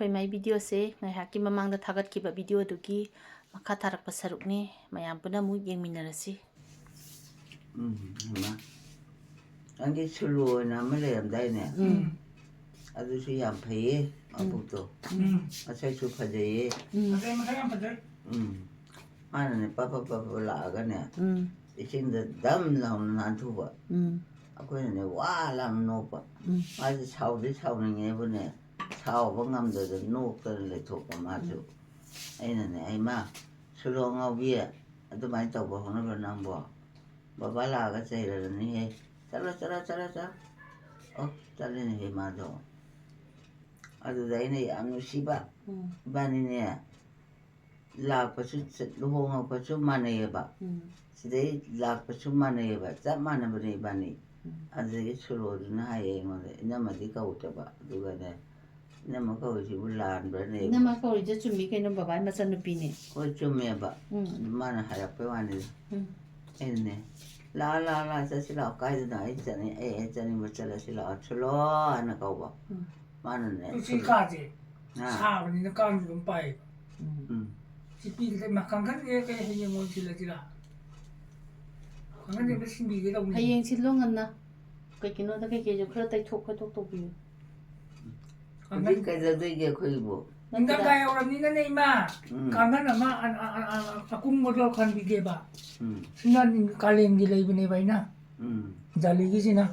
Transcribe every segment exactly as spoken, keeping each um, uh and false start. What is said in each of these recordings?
ꯏꯃꯥꯏ ꯚꯤꯗꯤꯑꯣꯁꯦ ꯉꯥꯏꯍꯥꯛꯀꯤ ꯃꯃꯥꯡꯗ ꯊꯥꯒꯠꯈꯤꯕ ꯚꯤꯗꯤꯑꯣꯗꯨꯒꯤ ꯃꯈꯥ ꯇꯥꯔꯛꯄ ꯁꯔꯨꯛꯅꯤ꯫ ꯃꯌꯥꯝ ꯄꯨꯟꯅ ꯑꯃꯨꯛ ꯌꯦꯡꯃꯤꯟꯅꯔꯁꯤ꯫ ꯎꯝ, ꯍꯩꯃꯥ꯫ ꯅꯪꯒꯤ ꯁꯨꯂꯨ ꯑꯣꯏꯅ ꯑꯃ ꯂꯩꯔꯝꯗꯥꯏꯅꯦ? ꯎꯝ꯫ ꯑꯗꯨꯁꯨ ꯌꯥꯝ ꯐꯩꯌꯦ, ꯃꯕꯨꯛꯇꯣ꯫ ꯎꯝ꯫ ꯃꯁꯛꯁꯨ ꯐꯖꯩꯌꯦ꯫ ꯎꯝ꯫ ꯐꯖꯩ, ꯃꯁꯛ ꯌꯥꯝ ꯐꯖꯩ꯫ ꯎꯝ꯫ ꯃꯥꯅꯅꯦ ꯄꯞ ꯄꯞ ꯄꯞ ꯄꯞ ꯂꯥꯛꯑꯒꯅꯦ, ꯎꯝ꯫ ꯏꯁꯤꯡꯗ ꯗꯝ ꯂꯥꯎꯅ ꯅꯥꯟꯊꯨꯕ꯫ ꯎꯝ꯫ ꯑꯩꯈꯣꯏꯅꯅꯦ ꯋꯥ ꯂꯥꯎꯅ ꯅꯣꯛꯄ꯫ ꯎꯝ꯫ ꯃꯥꯁꯦ ꯁꯥꯎꯗꯤ ꯁꯥꯎꯅꯤꯡꯉꯦꯕꯨꯅꯦ, ꯁꯥꯎꯕ ꯉꯝꯗꯗꯅ ꯅꯣꯛꯇꯅ ꯂꯩꯊꯣꯛꯄ ꯃꯥꯁꯨ꯫ ꯑꯩꯅꯅꯦ, "ꯑꯩꯃ, ꯁꯨꯂꯣ ꯉꯥꯎꯕꯤ, ꯑꯗꯨꯃꯥꯏꯅ ꯇꯧꯕ ꯍꯧꯅꯕ꯭ꯔꯣ ꯅꯪꯕꯣ? ꯕꯕꯥ ꯂꯥꯛꯑꯒ ꯆꯩꯔꯔꯅꯤꯍꯦ꯫ ꯆꯠꯂꯣ, ꯆꯠꯂꯣ, ꯆꯠꯂꯣ, ꯆꯠꯂꯣ꯫" ꯑꯣ, ꯆꯠꯂꯤꯅꯦꯍꯦ ꯃꯥꯗꯣ꯫ ꯑꯗꯨꯗ ꯑꯩꯅ ꯌꯥꯝ ꯅꯨꯡꯁꯤꯕ, ꯎꯝ꯫ ꯏꯕꯥꯅꯤꯅꯦ ꯂꯥꯛꯄꯁꯨ ꯆꯠ-, ꯂꯨꯍꯣꯡꯉꯛꯄꯁꯨ ꯃꯥꯟꯅꯩꯌꯦꯕ꯫ ꯎꯝ꯫ ꯁꯤꯗꯩ ꯂꯥꯛꯄꯁꯨ ꯃꯥꯟꯅꯩꯌꯦꯕ, ꯆꯞ ꯃꯥꯟꯅꯕꯅꯦ ꯏꯕꯥꯅꯤ꯫ ꯎꯝ꯫ ꯑꯗꯨꯗꯒꯤ ꯁꯨꯂꯣꯗꯨꯅ ꯍꯥꯏꯌꯦ ꯑꯩꯉꯣꯟꯗ, "ꯏꯅꯝꯃꯗꯤ ꯀꯧꯗꯕ?" ꯑꯗꯨꯒꯅꯦ, "ꯏꯅꯝꯃ ꯀꯧꯔꯤꯁꯤꯕꯨ ꯂꯥꯟꯕ꯭ꯔꯅꯦ?" ꯏꯅꯝꯃ ꯀꯧꯔꯤꯁꯦ ꯆꯨꯝꯃꯤ ꯀꯩꯅꯣ, ꯕꯕꯥꯒꯤ ꯃꯆꯟꯅꯨꯄꯤꯅꯦ꯫ ꯍꯣꯏ, ꯆꯨꯝꯃꯦꯕ꯫ ꯎꯝ꯫ ꯑꯗꯨ ꯃꯥꯅ ꯍꯥꯏꯔꯛꯄꯩ ꯋꯥꯅꯤꯗ꯫ ꯎꯝ꯫ ꯑꯩꯅꯅꯦ, "ꯂꯥꯛꯑꯣ, ꯂꯥꯛꯑꯣ, ꯂꯥꯛꯑꯣ, ꯆꯠꯁꯤ ꯂꯥꯛꯑꯣ, ꯀꯥꯏꯗꯅꯣ?" "ꯑꯩ ꯆꯠꯅꯤꯡ-, ꯑꯩ, ꯑꯩ ꯆꯠꯅꯤꯡꯕ ꯆꯠꯂꯁꯤ ꯂꯥꯛꯑꯣ, ꯁꯨꯂꯣ" ꯍꯥꯏꯅ ꯀꯧꯕ꯫ ꯎꯝ꯫ ꯃꯥꯅꯅꯦ, ꯎꯆꯤ ꯁꯨꯂꯣ-, ꯀꯥꯁꯦ ꯑꯥ, ꯁꯥꯕꯅꯤꯅ ꯀꯥꯡꯁꯨ ꯑꯗꯨꯝ ꯄꯥꯏꯌꯦꯕ꯫ ꯎꯝ꯫ ꯎꯝ꯫ ꯁꯤ ꯄꯤꯒꯗ ꯃꯈꯪ ꯈꯪꯗꯦ ꯀꯩ ꯍꯌꯦꯡ ꯑꯣꯏꯅ ꯊꯤꯜꯂꯁꯤꯔꯥ? ꯈꯪꯍꯟꯗꯦ ꯑꯝꯇ ꯁꯤꯟꯕꯤꯒꯦ ꯇꯧꯕꯅꯤ꯫ ꯍꯌꯦꯡ ꯁꯤꯜꯂꯣ ꯉꯟꯅ꯫ ꯀꯩꯒꯤꯅꯣꯗ ꯀꯩꯀꯩꯁꯨ ꯈꯔ ꯇꯩꯊꯣꯛ ꯈꯣꯠꯇꯣꯛ ꯇꯧꯕꯤꯌꯨ꯫ ꯍꯧꯖꯤꯛ ꯀꯩꯗꯧꯗꯣꯏꯒꯦ ꯑꯩꯈꯣꯏꯕꯨ? ꯅꯤꯡꯊꯝꯊꯥ ꯌꯧꯔꯕꯅꯤꯅꯅꯦ ꯏꯃꯥ, ꯎꯝ꯫ ꯀꯥꯡꯈꯟ ꯑꯃ ꯑ-, ꯑ-, ꯑ-, ꯑ-, ꯑꯀꯨꯡꯕꯗꯣ ꯈꯟꯕꯤꯒꯦꯕ꯫ ꯎꯝ꯫ ꯁꯤꯅ ꯅꯤꯡ-, ꯀꯥꯂꯦꯟꯒꯤ ꯂꯩꯕꯅꯦꯕ ꯑꯩꯅ꯫ ꯎꯝ꯫ ꯖꯥꯂꯤꯒꯤꯁꯤꯅ꯫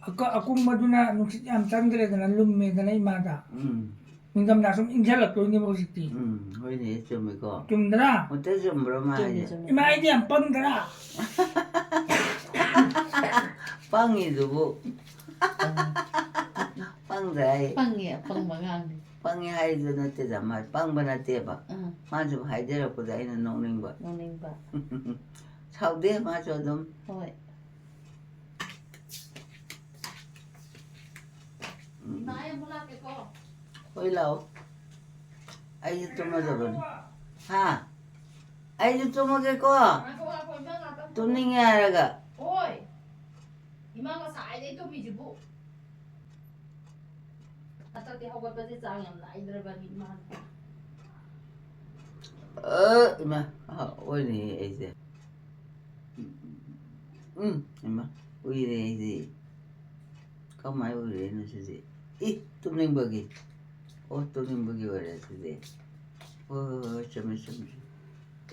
ꯑꯀ-, ꯑꯀꯨꯡꯕꯗꯨꯅ ꯅꯨꯡꯁꯤꯠ ꯌꯥꯝ ꯆꯪꯗ꯭ꯔꯦꯗꯅ, ꯂꯨꯝꯃꯦꯗꯅ ꯏꯃꯥꯗ꯫ ꯎꯝ꯫ ꯅꯤꯡꯊꯝꯊꯥ ꯁꯨꯝ ꯏꯪꯁꯤꯜꯂꯛꯇꯣꯏꯅꯦꯕ ꯍꯧꯖꯤꯛꯇꯤ꯫ ꯎꯝ, ꯍꯣꯏꯅꯦ, ꯆꯨꯝꯃꯤꯀꯣ꯫ ꯆꯨꯝꯗ꯭ꯔꯥ? ꯍꯦꯛꯇ ꯆꯨꯝꯕ꯭ꯔꯣ ꯃꯥ ꯆꯨꯝꯃꯤ, ꯍꯥꯏꯁꯦ? ꯆꯨꯝꯃꯤ꯫ ꯏꯃꯥ, ꯑꯩꯗꯤ ꯌꯥꯝ ꯄꯪꯗ꯭ꯔꯥ? ꯄꯪꯉꯤꯗꯨꯕꯨ꯫ ꯄꯪꯗ꯭ꯔꯥ ꯍꯥꯏ? ꯄꯪꯉꯦ, ꯑꯄꯪꯕ ꯑꯉꯥꯡꯅꯤ꯫ ꯄꯪꯉꯦ ꯍꯥꯏꯗꯨ ꯅꯠꯇꯦꯗ, ꯃꯥ ꯄꯪꯕ ꯅꯠꯇꯦꯕ꯫ ꯑꯥ꯫ ꯃꯥꯁꯨ ꯍꯥꯏꯖꯔꯛꯄꯗ ꯑꯩꯅ ꯅꯣꯛꯅꯤꯡꯕ꯫ ꯅꯣꯛꯅꯤꯡꯕ꯫ ꯁꯥꯎꯗꯦ ꯃꯥꯁꯨ ꯑꯗꯨꯝ꯫ ꯍꯣꯏ꯫ ꯎꯝ꯫ ꯏꯃꯥ, ꯑꯩ ꯑꯃꯨꯛ ꯂꯥꯛꯀꯦꯀꯣ꯫ ꯍꯣꯏ, ꯂꯥꯛꯑꯣ꯫ ꯑꯩꯁꯨ ꯇꯨꯝꯃꯗꯕꯅꯤ꯫ ꯍꯥ? ꯑꯩꯁꯨ ꯇꯨꯝꯃꯒꯦꯀꯣ꯫ ꯉꯥꯏꯈꯣ, ꯉꯥꯏꯈꯣ, ꯏꯃꯥ ꯉꯥꯛꯇꯪ꯫ ꯇꯨꯝꯅꯤꯡꯉꯦ ꯍꯥꯏꯔꯒ꯫ ꯍꯣꯏ꯫ ꯏꯃꯥ ꯉꯁꯥꯏꯗꯩ ꯇꯨꯝꯃꯤꯁꯤꯕꯨ꯫ ꯍꯟꯗꯛꯇꯤ ꯍꯧꯒꯠꯄꯁꯦ ꯆꯥꯡ ꯌꯥꯝ ꯅꯥꯏꯗ꯭ꯔꯕꯅꯤ ꯏꯃꯥꯅ꯫ ꯑ, ꯏꯃꯥ, ꯑ, ꯑꯣꯏꯅꯦ ꯑꯩꯁꯦ꯫ ꯎꯝ, ꯏꯃꯥ, ꯎꯏꯔꯦ ꯑꯩꯗꯤ꯫ ꯀꯃꯥꯏ ꯎꯏꯔꯦꯅꯣ ꯁꯤꯗꯤ? ꯏ, ꯇꯨꯝꯅꯤꯡꯕꯒꯤ꯫ ꯑꯣ, ꯇꯨꯝꯅꯤꯡꯕꯒꯤ ꯑꯣꯏꯔꯦ ꯁꯤꯗꯤ꯫ ꯍꯣꯏ, ꯍꯣꯏ, ꯍꯣꯏ, ꯆꯨꯝꯃꯦ, ꯆꯨꯝꯃꯦ꯫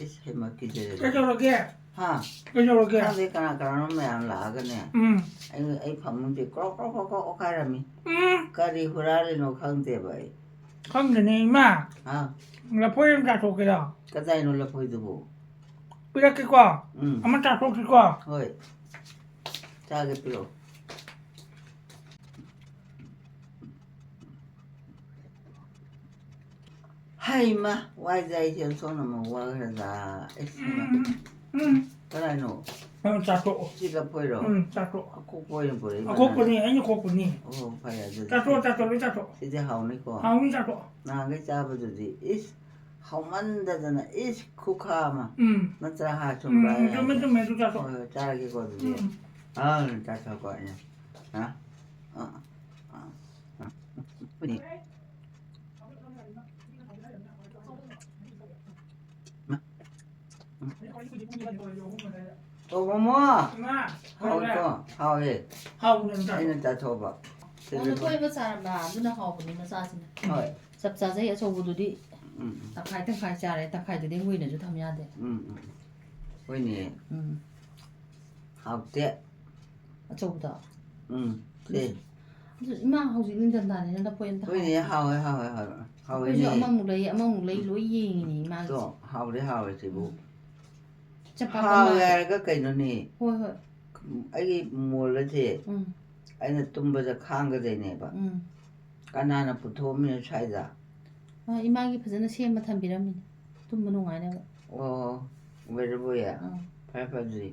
ꯏꯁ, ꯍꯩꯃꯥ, ꯀꯤꯖꯔꯦ꯫ ꯀꯩꯗꯧꯔꯒꯦ? ꯍꯥ? ꯀꯩꯗꯧꯔꯒꯦ? ꯈꯪꯗꯦ, ꯀꯅꯥ ꯀꯅꯥꯅꯣ ꯃꯌꯥꯝ ꯂꯥꯛꯑꯒꯅꯦ꯫ ꯎꯝ꯫ ꯑꯩ, ꯑꯩ ꯐꯃꯨꯡꯁꯦ ꯀ꯭ꯔꯣꯛ, ꯀ꯭ꯔꯣꯛ, ꯀ꯭ꯔꯣꯛ, ꯀ꯭ꯔꯣꯛ ꯑꯣꯈꯥꯏꯔꯝꯃꯤ꯫ ꯎꯝ꯫ ꯀꯔꯤ ꯍꯨꯔꯥꯜꯂꯤꯅꯣ ꯈꯪꯗꯦꯕ ꯑꯩ꯫ ꯈꯪꯗꯦꯅꯦ, ꯏꯃꯥ꯫ ꯍꯥ? ꯂꯐꯣꯏ ꯑꯃ ꯆꯥꯊꯣꯛꯀꯦꯔꯣ? ꯀꯗꯥꯏꯅꯣ ꯂꯐꯣꯏꯗꯨꯕꯨ? ꯄꯤꯔꯛꯀꯦꯀꯣ꯫ ꯎꯝ꯫ ꯑꯃ ꯆꯥꯊꯣꯛꯁꯤꯀꯣ꯫ ꯍꯣꯏ꯫ ꯆꯥꯒꯦ, ꯄꯤꯔꯛꯑꯣ꯫ ꯍꯩꯃꯥ, ꯋꯥꯏꯗ ꯑꯩꯁꯦ ꯑꯣꯟꯊꯣꯛꯅ ꯑꯃꯨꯛ ꯋꯥꯈ꯭ꯔꯗ꯫ ꯑꯩꯁ, ꯍꯩꯃꯥ꯫ ꯎꯝ, ꯎꯝ꯫ ꯀꯗꯥꯏꯅꯣ? ꯅꯪ ꯆꯥꯊꯣꯛꯑꯣ꯫ ꯁꯤ ꯂꯐꯣꯏꯔꯣ? ꯎꯝ, ꯆꯥꯊꯣꯛꯑꯣ꯫ ꯑꯀꯣꯛꯄ ꯑꯣꯏꯅ ꯄꯨꯔꯛꯏ ꯑꯀꯣꯛꯄꯅꯤ, ꯃꯥꯅ꯫ ꯑꯩꯅ ꯀꯣꯛꯄꯅꯤ꯫ ꯑꯣ, ꯐꯔꯦ ꯑꯗꯨꯗꯤ꯫ ꯆꯥꯊꯣꯛꯑꯣ, ꯆꯥꯊꯣꯛꯑꯣ, ꯂꯣꯏ ꯆꯥꯊꯣꯛꯑꯣ꯫ ꯁꯤꯗꯤ ꯍꯥꯎꯅꯤꯀꯣ? ꯍꯥꯎꯅꯤ, ꯆꯥꯊꯣꯛꯑꯣ꯫ ꯅꯍꯥꯟꯈꯩ ꯆꯥꯕꯗꯨꯗꯤ, ꯏꯁ, ꯍꯥꯎꯃꯟꯗꯗꯅ, ꯏꯁ, ꯈꯨꯈꯥ ꯑꯃ꯫ ꯎꯝ꯫ ꯅꯠꯇ꯭ꯔꯥ ꯍꯥ, ꯎꯝ, ꯆꯨꯝꯕ꯭ꯔꯥ ꯑꯩ ꯆꯨꯝꯃꯦ, ꯍꯥꯏꯁꯦ? ꯆꯨꯝꯃꯦ, ꯑꯗꯨ ꯆꯥꯊꯣꯛꯑꯣ꯫ ꯍꯣꯏ, ꯍꯣꯏ, ꯆꯥꯔꯒꯦꯀꯣ ꯑꯗꯨꯗꯤ꯫ ꯎꯝ꯫ ꯑꯥ, ꯆꯥꯊꯣꯛꯀꯣ ꯑꯩꯅ꯫ ꯍꯥ? ꯑꯥ, ꯑꯥ, ꯑꯥ꯫ ꯑꯣ, ꯃꯣꯃꯣ꯫ ꯏꯃꯥ, ꯍꯥꯎꯏꯀꯣ? ꯍꯥꯎꯋꯦ꯫ ꯍꯥꯎꯕꯅꯦ, ꯑꯗꯨꯝ ꯆꯥꯊꯣꯛꯑꯣ꯫ ꯑꯩꯅ ꯆꯥꯊꯣꯛꯑꯕ꯫ ꯅꯪꯅ ꯀꯣꯏꯕ ꯆꯥꯔꯝꯕ, ꯑꯗꯨꯅ ꯍꯥꯎꯕꯅꯤ ꯃꯆꯥꯁꯤꯅ꯫ ꯍꯣꯏ꯫ ꯆꯞ ꯆꯥꯖꯩ, ꯑꯆꯧꯕꯗꯨꯗꯤ ꯎꯝ, ꯎꯝ꯫ ꯇꯪꯈꯥꯏ ꯇꯪꯈꯥꯏ ꯆꯥꯔꯦ, ꯇꯪꯈꯥꯏꯗꯨꯗꯤ ꯑꯩꯈꯣꯏꯅꯁꯨ ꯊꯝ ꯌꯥꯗꯦ꯫ ꯎꯝ, ꯎꯝ꯫ ꯍꯣꯏꯅꯦ꯫ ꯎꯝ꯫ ꯍꯥꯎꯇꯦ꯫ ꯑꯆꯧꯕꯗꯣ? ꯎꯝ, ꯁꯦ꯫ ꯑꯗꯨ ꯏꯃꯥ ꯍꯧꯖꯤꯛ ꯅꯤꯡꯊꯝꯊꯥꯅꯤꯅ ꯂꯐꯣꯏ ꯑꯝꯇ ꯍꯣꯏꯅꯦ, ꯍꯥꯎꯇꯦ꯫ ꯍꯥꯎꯋꯦ, ꯍꯥꯎꯋꯦ, ꯍꯥꯎꯋꯦ꯫ ꯑꯩꯈꯣꯏꯁꯨ ꯍꯥꯎꯋꯦꯅꯦ꯫ ꯑꯃꯃꯨꯛ ꯂꯩ, ꯑꯃꯃꯨꯛ ꯂꯩ, ꯂꯣꯏ ꯌꯦꯡꯉꯤꯅꯦ ꯏꯃꯥꯒꯤꯁꯦ꯫ ꯇꯣ, ꯍꯥꯎꯗꯤ ꯍꯥꯎꯋꯦ ꯁꯤꯕꯨ꯫ ꯎꯝ꯫ ꯆꯄꯥꯛꯀ ꯍꯥꯎꯋꯦ ꯃꯥꯜꯂꯦ꯫ ꯍꯥꯏꯔꯒ ꯀꯩꯅꯣꯅꯦ? ꯍꯣꯏ, ꯍꯣꯏ꯫ ꯑꯩꯒꯤ ꯃꯣꯜ ꯑꯁꯦ ꯎꯝ꯫ ꯑꯩꯅ ꯇꯨꯝꯕꯗ ꯈꯥꯡꯒꯗꯣꯏꯅꯦꯕ꯫ ꯎꯝ꯫ ꯀꯅꯥꯅ ꯄꯨꯊꯣꯛꯑꯝꯃꯤꯅꯣ ꯁ꯭ꯋꯥꯏꯗ? ꯑ, ꯏꯃꯥꯒꯤ ꯐꯖꯅ ꯁꯦꯝꯃ ꯊꯝꯕꯤꯔꯝꯃꯤꯅꯦ, ꯇꯨꯝꯕ ꯅꯨꯡꯉꯥꯏꯅꯕ꯫ ꯑꯣ, ꯋꯦꯗꯔꯕꯣꯏ? ꯑꯥ꯫ ꯐꯔꯦ, ꯐꯔꯦ ꯑꯗꯨꯗꯤ꯫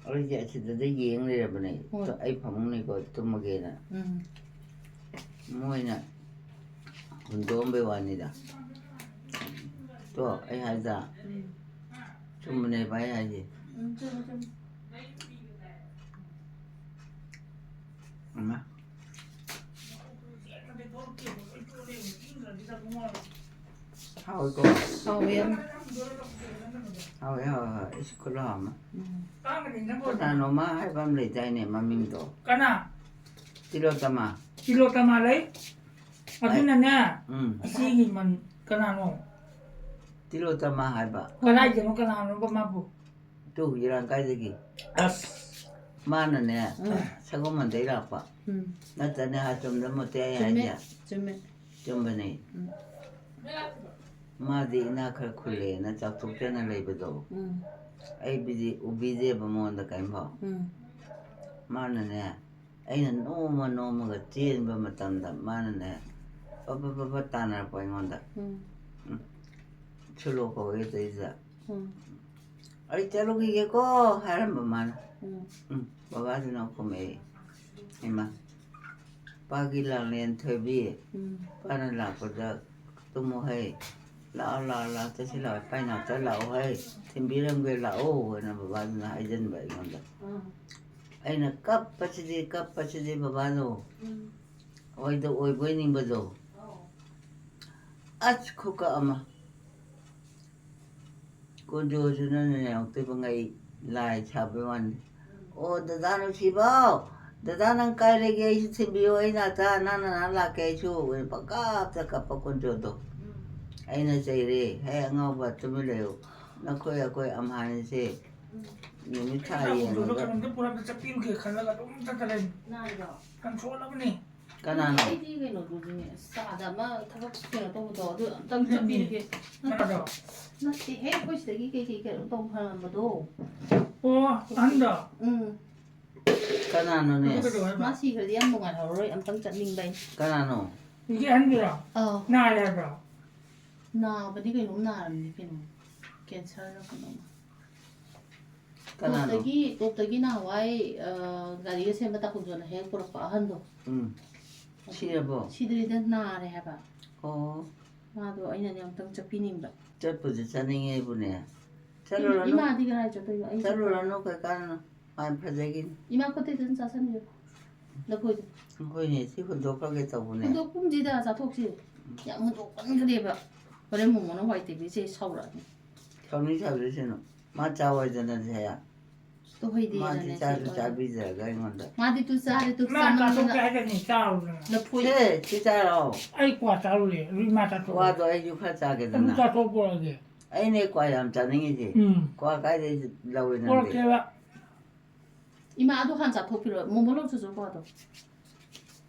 ꯑꯩꯗꯤ ꯑꯁꯤꯗꯗ ꯌꯦꯡ ꯂꯩꯔꯕꯅꯦ꯫ ꯍꯣꯏ꯫ ꯑꯩ ꯐꯃꯨꯡꯅꯤꯀꯣ ꯇꯨꯝꯃꯒꯦꯅ꯫ ꯎꯝ꯫ ꯃꯣꯏꯅ ꯍꯨꯟꯗꯣꯛꯑꯝꯕꯩ ꯋꯥꯅꯤꯗ꯫ ꯇꯣ, ꯑꯩ ꯍꯥꯏꯗ꯫ ꯎꯝ꯫ ꯆꯨꯝꯕꯅꯦꯕ ꯑꯩ ꯍꯥꯏꯁꯦ꯫ ꯎꯝ, ꯆꯨꯝꯃꯦ, ꯆꯨꯝꯃꯦ꯫ ꯏꯃꯥ꯫ ꯍꯥꯎꯏꯀꯣ? ꯍꯥꯎꯋꯦ ꯌꯥꯝ꯫ ꯍꯥꯎꯋꯦ, ꯍꯥꯎꯋꯦ, ꯍꯥꯎꯋꯦ꯫ ꯏꯁ, ꯈꯨꯠꯂꯣ ꯑꯃ꯫ ꯎꯝ꯫ ꯀꯅꯥꯅꯣꯃ ꯍꯥꯏꯕ ꯑꯃ ꯂꯩꯗꯥꯏꯅꯦ ꯃꯃꯤꯡꯗꯣ? ꯀꯅꯥ? ꯇꯤꯂꯣꯇꯃꯥ꯫ ꯇꯤꯂꯣꯇꯃꯥ ꯂꯩ? ꯑꯗꯨꯅꯅꯦ, ꯎꯝ꯫ ꯏꯆꯦꯒꯤ ꯃꯟ-, ꯀꯅꯥꯅꯣ? ꯇꯤꯂꯣꯇꯃꯥ ꯍꯥꯏꯕ꯫ ꯀꯗꯥꯏꯗꯅꯣ, ꯀꯅꯥꯅꯣꯕ ꯃꯥꯕꯨ? ꯇꯨ, ꯏꯔꯥꯡ ꯀꯥꯏꯗꯒꯤ? ꯑꯁ꯫ ꯃꯥꯅꯅꯦ, ꯎꯝ꯫ ꯁꯒꯣꯜꯕꯟꯗꯩ ꯂꯥꯛꯄ꯫ ꯎꯝ꯫ ꯅꯠꯇ꯭ꯔꯅꯦ, ꯍꯥꯏ ꯆꯨꯝꯗ ꯃꯨꯠꯇꯦ ꯑꯩ ꯆꯨꯝꯃꯦ, ꯍꯥꯏꯁꯦ? ꯆꯨꯝꯃꯦ꯫ ꯆꯨꯝꯕꯅꯦ꯫ ꯎꯝ꯫ ꯃꯥꯗꯤ ꯏꯅꯥꯛ ꯈꯔ ꯈꯨꯜꯂꯦꯅ ꯆꯥꯎꯊꯣꯛꯆꯅ ꯂꯩꯕꯗꯣ꯫ ꯎꯝ꯫ ꯑꯩꯕꯨꯗꯤ ꯎꯕꯤꯗꯦꯕ ꯃꯉꯣꯟꯗ ꯀꯔꯤꯝꯐꯥꯎ꯫ ꯎꯝ꯫ ꯃꯥꯅꯅꯦ, ꯑꯩꯅ ꯅꯣꯡꯃ ꯅꯣꯡꯃꯒ ꯆꯦꯟꯕ ꯃꯇꯝꯗ ꯃꯥꯅꯅꯦ, ꯄꯠ ꯄꯠ ꯄꯠ ꯄꯠ ꯇꯥꯟꯅꯔꯛꯄ ꯑꯩꯉꯣꯟꯗ꯫ ꯎꯝ꯫ ꯎꯝ꯫ ꯁꯨꯂꯣ ꯀꯧꯋꯦ ꯑꯗꯩꯗꯨꯗ꯫ ꯎꯝ꯫ "ꯑꯩ ꯆꯠꯂꯨꯈꯤꯒꯦꯀꯣ" ꯍꯥꯏꯔꯝꯕ ꯃꯥꯅ꯫ ꯎꯝ꯫ ꯎꯝ, ꯕꯕꯥꯗꯨꯅ ꯈꯨꯝꯃꯛꯑꯦ, "ꯏꯃꯥ, ꯄꯥꯒꯤ ꯂꯥꯡꯂꯦꯟ ꯊꯣꯏꯕꯤ, ꯎꯝ꯫ ꯄꯥꯅ ꯂꯥꯛꯄꯗ ꯇꯨꯝꯃꯨ ꯍꯩ, ꯂꯥꯛꯑꯣ, ꯂꯥꯛꯑꯣ, ꯂꯥꯛꯑꯣ, ꯆꯠꯁꯤ ꯂꯥꯛꯑꯣ, ꯄꯥꯏ ꯅꯥꯛꯇ ꯂꯥꯛꯑꯣ ꯍꯩ, ꯊꯤꯟꯕꯤꯔꯝꯒꯦ ꯂꯥꯛꯑꯣ" ꯍꯥꯏꯅ ꯕꯕꯥꯗꯨꯅ ꯍꯥꯏꯖꯟꯕ ꯑꯩꯉꯣꯟꯗ꯫ ꯎꯝ꯫ ꯑꯩꯅ ꯀꯞꯄꯁꯤꯗꯤ, ꯀꯞꯄꯁꯤꯗꯤ ꯕꯕꯥꯗꯣ꯫ ꯎꯝ꯫ ꯑꯣꯏꯗ ꯑꯣꯏꯕꯣꯏ ꯅꯤꯡꯕꯗꯣ꯫ ꯑꯧ꯫ ꯑꯁ, ꯈꯨꯀꯞ ꯑꯃ꯫ ꯀꯣꯟꯖꯣꯁꯤꯅꯅꯦ ꯌꯥꯎꯔꯛꯇꯣꯏꯕ ꯉꯩ ꯂꯥꯏ ꯁꯥꯕꯩ ꯋꯥꯅꯤ꯫ "ꯑꯣ, ꯗꯗꯥ ꯅꯨꯡꯁꯤꯕꯧ, ꯗꯗꯥ ꯅꯪ ꯀꯥꯏ ꯂꯩꯒꯦ? ꯑꯩꯁꯨ ꯊꯤꯟꯕꯤꯌꯣ, ꯑꯩ ꯅꯥꯛꯇ, ꯅꯪ ꯅꯅꯥꯛ ꯂꯥꯛꯀꯦ ꯑꯩꯁꯨ", ꯑꯣꯏꯅ ꯄꯪꯀꯞꯇ ꯀꯞꯄ ꯀꯣꯟꯖꯣꯗꯣ꯫ ꯎꯝ꯫ ꯑꯩꯅ ꯆꯩꯔꯦ, "ꯍꯦ ꯑꯉꯥꯎꯕ, ꯇꯨꯃꯤꯟ ꯂꯩꯌꯨ꯫ ꯅꯈꯣꯏ ꯑꯩꯈꯣꯏ ꯑꯝꯍꯥꯅꯤꯁꯦ ꯎꯝ꯫ ꯅꯨꯃꯤꯠ ꯊꯥ ꯑꯩ ꯌꯦꯡꯉꯒ" ꯀꯩꯅꯣꯝꯇ ꯄꯨꯔꯥ ꯑꯝꯇ ꯆꯠꯄꯤꯔꯨꯒꯦ ꯈꯜꯂꯒ ꯑꯗꯨꯝ ꯆꯠꯇ ꯂꯩꯔꯦ꯫ ꯅꯥꯏꯔꯣ? ꯌꯥꯝ ꯁꯣꯜꯂꯕꯅꯤ꯫ ꯀꯅꯥꯅꯣ? ꯑꯩꯗꯤ ꯀꯩꯅꯣꯗꯨꯅꯦ, ꯆꯥꯗ ꯑꯃ ꯊꯕꯛ ꯀꯩꯅꯣ ꯇꯧꯕꯗꯣ, ꯑꯗꯨ ꯑꯝꯇꯪ ꯆꯠꯄꯤꯔꯒꯦ꯫ ꯅꯠꯇ꯭ꯔꯣ? ꯅꯠꯇꯦꯍꯦ, ꯑꯩꯈꯣꯏ ꯁꯤꯗꯒꯤ ꯀꯩꯀꯩ ꯀꯩꯅꯣ ꯇꯧ ꯍꯥꯏꯔꯝꯕꯗꯣ꯫ ꯑꯣ, ꯑꯍꯟꯗꯣ? ꯎꯝ꯫ ꯀꯅꯥꯅꯣꯅꯦ? ꯑꯗꯨ ꯀꯩꯗꯧ ꯍꯥꯏꯕ? ꯃꯥ ꯁꯤꯈ꯭ꯔꯗꯤ ꯌꯥꯝ ꯅꯨꯡꯉꯥꯏꯍꯧꯔꯔꯣꯏ, ꯑꯝꯇꯪ ꯆꯠꯅꯤꯡꯕ ꯑꯩꯅ꯫ ꯀꯅꯥꯅꯣ? ꯏꯆꯦ ꯑꯍꯟꯗꯨꯔꯣ? ꯑꯧ꯫ ꯅꯥꯔꯦ ꯍꯥꯏꯕ꯭ꯔꯣ? ꯅꯥꯕꯗꯤ ꯀꯩꯅꯣꯝ ꯅꯥꯔꯝꯅꯤ ꯀꯩꯅꯣ, ꯀꯦꯟꯁꯔꯔ ꯀꯩꯅꯣꯝ꯫ ꯀꯅꯥꯅꯣ? ꯇꯣꯞꯇꯒꯤ, ꯇꯣꯞꯇꯒꯤ ꯅꯍꯥꯟꯋꯥꯏ, ꯑ, ꯒꯥꯔꯤꯒ ꯁꯦꯝꯕ ꯇꯥꯀꯨꯟꯖꯣꯅ ꯍꯦꯛ ꯄꯨꯔꯛꯄ ꯑꯍꯟꯗꯣ꯫ ꯎꯝ꯫ ꯁꯤꯔꯕꯣ? ꯁꯤꯗ꯭ꯔꯤꯗ, ꯅꯥꯔꯦ ꯍꯥꯏꯕ꯫ ꯑꯣ꯫ ꯃꯥꯗꯣ ꯑꯩꯅꯅꯦ ꯑꯃꯨꯛꯇꯪ ꯆꯠꯄꯤꯅꯤꯡꯕ꯫ ꯆꯠꯄꯨꯗꯤ ꯆꯠꯅꯤꯡꯉꯦ ꯑꯩꯕꯨꯅꯦ꯫ ꯆꯠꯂꯨꯔꯅꯨ꯫ ꯏꯃꯥꯗꯤ ꯀꯗꯥꯏ ꯆꯠꯇꯣꯏꯅꯣ? ꯑꯩ ꯆꯠꯂꯨꯔꯅꯨ, ꯀꯩ ꯀꯥꯟꯗꯅꯣ? ꯃꯥ ꯐꯖꯈꯤꯅꯤ꯫ ꯏꯃꯥ ꯈꯨꯠꯇꯩꯗꯨꯗ ꯆꯥꯁꯟꯕꯤꯌꯨ꯫ ꯂꯐꯣꯏꯗꯣ꯫ ꯍꯣꯏꯅꯦ, ꯁꯤ ꯍꯨꯟꯗꯣꯛꯈ꯭ꯔꯒꯦ ꯇꯧꯕꯅꯦ꯫ ꯍꯨꯟꯗꯣꯛꯀꯨꯝꯁꯤꯗ ꯆꯥꯊꯣꯛꯁꯤ꯫ ꯌꯥꯝ ꯍꯨꯟꯗꯣꯛꯃꯟꯈ꯭ꯔꯦꯕ꯫ ꯍꯣꯔꯦꯟ ꯃꯣꯃꯣꯅ ꯋꯥꯏ ꯇꯩꯕꯤꯁꯦ ꯁꯥꯎꯔꯛꯑꯅꯤ꯫ ꯁꯥꯎꯅꯤ ꯁꯥꯎꯖꯁꯅꯨ꯫ ꯃꯥ ꯆꯥꯎ ꯍꯥꯏꯗꯅ ꯁꯦ꯫ ꯇꯨ ꯍꯩꯗꯦꯅꯅꯦ ꯃꯥꯗꯤ ꯆꯥꯁꯨ ꯁꯤ ꯆꯥꯕꯤꯗ꯭ꯔꯒ ꯑꯩꯉꯣꯟꯗ꯫ ꯃꯥꯗꯤ ꯇꯨ ꯆꯥꯔꯦ, ꯇꯨ ꯃꯥ ꯆꯥꯃꯟꯗꯅ ꯆꯥꯊꯣꯛꯀꯦ ꯍꯥꯏꯗꯅꯤ ꯆꯥꯔꯨꯗꯅ꯫ ꯂꯐꯣꯏ꯫ ꯁꯦ, ꯁꯤ ꯆꯥꯔꯣ꯫ ꯑꯩ ꯀ꯭ꯋꯥ ꯆꯥꯔꯨꯔꯦ, ꯑꯗꯨꯒꯤ ꯃꯥ ꯆꯥꯊꯣꯛꯑꯣ꯫ ꯀ꯭ꯋꯥꯗꯣ ꯑꯩꯁꯨ ꯈꯔ ꯆꯥꯒꯦꯗꯅ꯫ ꯑꯗꯨ ꯆꯥꯊꯣꯛꯄ ꯑꯣꯏꯔꯗꯤ꯫ ꯑꯩꯅꯦ ꯀ꯭ꯋꯥ ꯌꯥꯝ ꯆꯥꯅꯤꯡꯉꯤꯁꯦ꯫ ꯎꯝ꯫ ꯀ꯭ꯋꯥ ꯀꯥꯏꯗꯩ ꯂꯧꯏ ꯅꯪꯗꯤ? ꯄꯨꯔꯛꯀꯦꯕ꯫ ꯏꯃꯥ, ꯑꯗꯨ ꯍꯥꯟꯅ ꯆꯥꯊꯣꯛꯄꯤꯔꯣ꯫ ꯃꯣꯃꯣ ꯂꯧꯔꯨꯆꯣ ꯀ꯭ꯋꯥꯗꯣ꯫